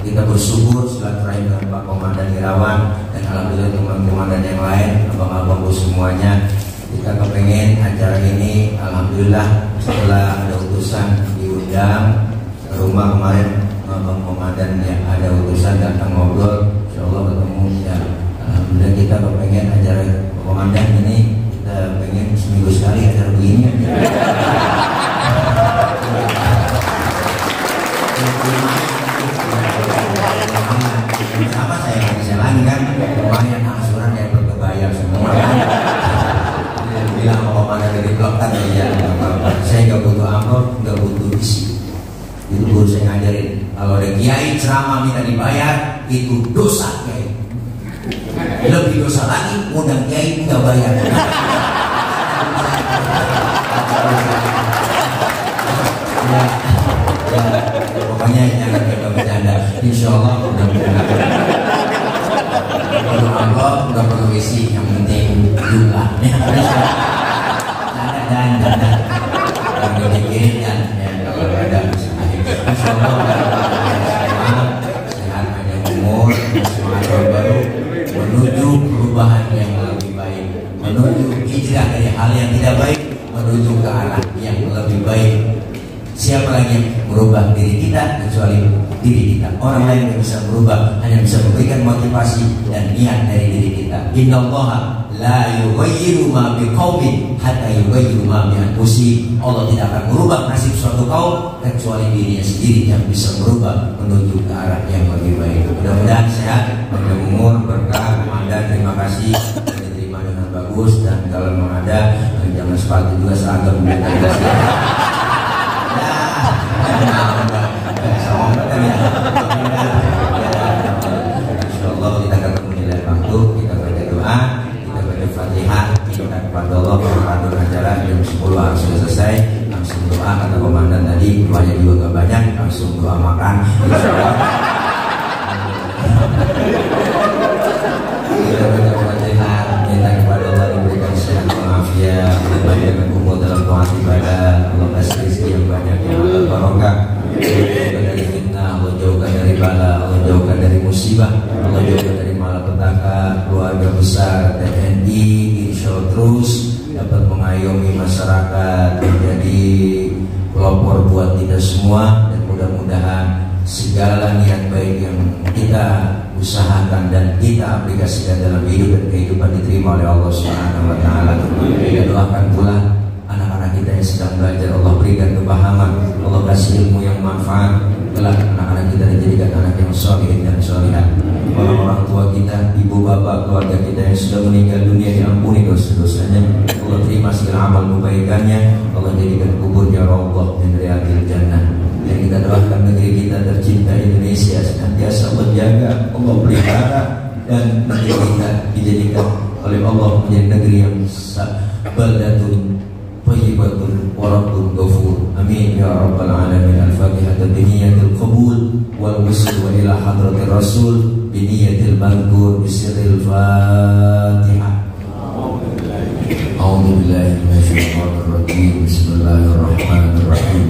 kita bersyukur silaturahim dengan Pak Komandan Irawan dan alhamdulillah teman komandan yang lain, abang-abangku semuanya. Kita kepengen acara ini alhamdulillah setelah ada utusan diundang ke rumah kemarin. Bang Komandan yang ada utusan datang ngobrol, insya Allah ketemu ya. Alhamdulillah kita pengen acara Komandan ini, kita pengen seminggu sekali acara begini. Sama saya nggak bisa lagi kan, lumayan angsuran yang berkebayar semua kan. Bilang Komandan dari blok kan ya, saya nggak butuh amplop, nggak butuh isi. Itu guru saya ngajarin, kalau ada kiai ceramah minta dibayar, itu dosa kiai. Lebih dosa lagi undang kiai nggak bayar. Pokoknya jangan kita bercanda. Insya Allah mudah-mudahan. Kalau amplop nggak perlu isi, yang penting jumlahnya. Dan yang dikirim dan kalau ada Insya Allah sehat panjang umur, semangat tahun baru, menuju perubahan yang lebih baik, menuju hijrah dari hal yang tidak baik, menuju ke arah yang lebih baik. Siapa lagi yang merubah diri kita kecuali diri kita? Orang lain yang bisa merubah, hanya bisa memberikan motivasi dan niat dari diri kita. Innallaha la yughayyiru ma biqaumin hatta yughayyiru ma bi anfusihim. Allah tidak akan merubah nasib suatu kaum kecuali dirinya sendiri yang bisa merubah menuju ke arah yang lebih baik. Mudah-mudahan sehat, panjang umur, berkah. Komandan terima kasih sudah diterima dengan bagus, dan kalau memang ada jangan sepatu juga seragam Insya Allah kita ketemu di lain waktu, kita baca doa, kita baca Fatihah, kita kepada Allah, acara jam 10 harus selesai. langsung doa kata komandan tadi, doanya juga gak banyak, langsung doa makan. Kita berdoa sehat, minta kepada Allah diberikan sehat walafiat, banyak kumpul dalam taat ibadah, Allah kasih rezeki yang banyak yang barokah, jauhkan dari fitnah, Allah jauhkan dari bala, Allah jauhkan dari musibah, Allah jauhkan dari malapetaka. Keluarga besar TNI insya Allah terus dapat mengayomi masyarakat, menjadi pelopor buat kita semua, dan mudah-mudahan segala niat baik yang kita usahakan dan kita aplikasikan dalam hidup dan kehidupan diterima oleh Allah Subhanahu wa taala. Kita doakan pula anak-anak kita yang sedang belajar, Allah berikan kepahaman, Allah kasih ilmu yang manfaat, kelak anak-anak kita dijadikan anak yang saleh dan salihah. Orang-orang tua kita, ibu bapak, keluarga kita yang sudah meninggal dunia diampuni dosa-dosanya, Allah terima segala amal kebaikannya, Allah jadikan kuburnya rawdah min riyadil jannah. Dan kita doakan negeri kita tercinta Indonesia senantiasa Allah jaga, Allah pelihara, dan negeri kita dijadikan oleh Allah menjadi negeri yang baldatun thayyibatun wa rabbun ghafur. Amin ya rabbal alamin. Al-Fatihah biniyatil qabul wal wusl wa ila hadratir rasul biniyatil madhkur bisirril Fatihah. A'udzu billahi minasyaitonir rajim. Bismillahirrahmanirrahim.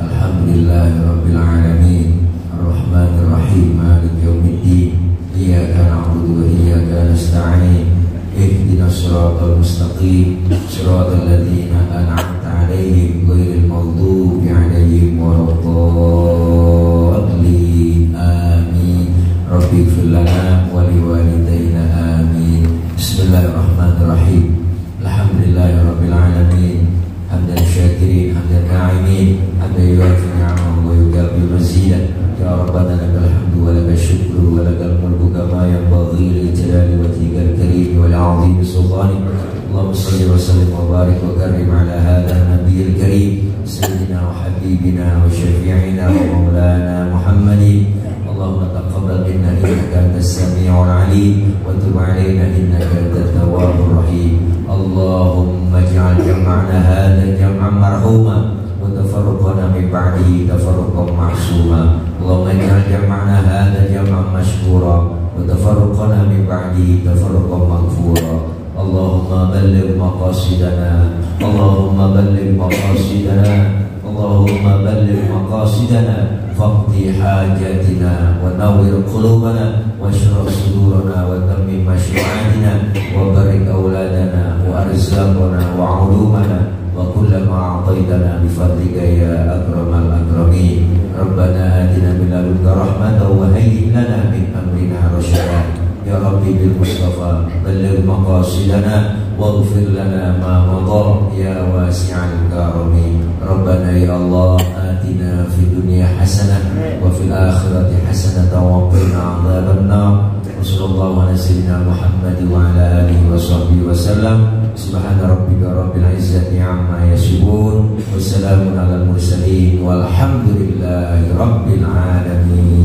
Alhamdulillahirabbil alamin. Arrahmanir rahim. Maliki yaumiddin. Iyyaka na'budu wa iyyaka nasta'in. Ihdinas siratal mustaqim. Siratal ladzina an'amta 'alaihim ghairil maghdubi 'alaihim waladdallin. Amin. Rabbighfir lana wa liwalidayna. Amin. Bismillahirrahmanirrahim. Alhamdulillahirabbil alamin. Hamdan syakirin, hamdan na'imin, hamdan yuwafi ni'amahu wa yukafi mazidah. Ya Rabbana lakal hamdu wa lakal syukru wa lakal mulku kama yanbaghi li jalali wajhikal karim wa li'azimi sultanik. Allahumma salli wa sallim wa barik wa karim ala hadha nabiyil karim sayyidina wa habibina wa syafi'ina wa maulana Muhammadin. Allahumma taqabbal minna innaka antas sami'ul 'alim wa tub 'alaina innaka antat tawwabur rahim. Allahumma ij'al jam'ana hadha jam'an marhuma wa tafarraqana min ba'dihi tafarruqan ma'suma. Allahumma ij'al jam'ana hadha jam'an mashkura wa tafarraqana min ba'dihi tafarruqan maghfura. Allahumma balligh maqasidana, Allahumma balligh maqasidana, Allahumma balligh maqasidana. Faqdi hajatina wa nawwir qulubana wa shrah sudurana wa tammim mashru'atina wa barik auladana wa arzaqana wa ulumana wa kullama a'taytana bi fadlika ya akramal akramin. Rabbana atina min ladunka rahmatan wa hayyi lana min amrina rasyada. Ya Rabbi bil Mustafa balligh maqasidana waghfir lana ma madha ya wasi'al karami. Rabbana ya Allah atina fid dunya hasanah wa fil akhirati hasanah wa qina adzabannar. Wassallallahu ala sayyidina Muhammad wa ala alihi wa sahbihi wasallam. Subhana rabbika rabbil izzati amma yasifun wa salamun alal mursalin walhamdulillahi rabbil alamin.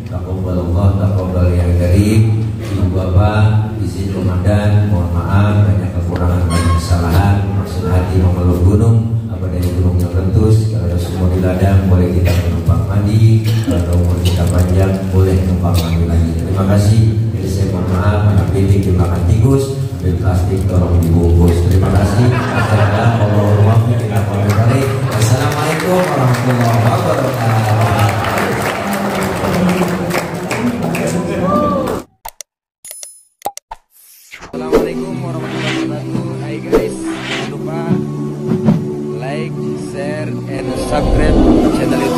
Taqabbalallah taqabbal ya karim. Ibu bapak, izin komandan, mohon maaf banyak kekurangan, banyak kesalahan. Maksud hati memeluk gunung, apa dari gunung yang letus. Kalau ada semua di ladang, boleh kita menumpang mandi. Kalau umur kita panjang, boleh menumpang mandi lagi. Terima kasih. Jadi saya mohon maaf, anak pitik dimakan tikus, ambil plastik tolong dibungkus. Terima kasih. Assalamualaikum warahmatullahi wabarakatuh. Assalamualaikum warahmatullahi wabarakatuh. Hai guys, jangan lupa like, share, and subscribe channel YouTube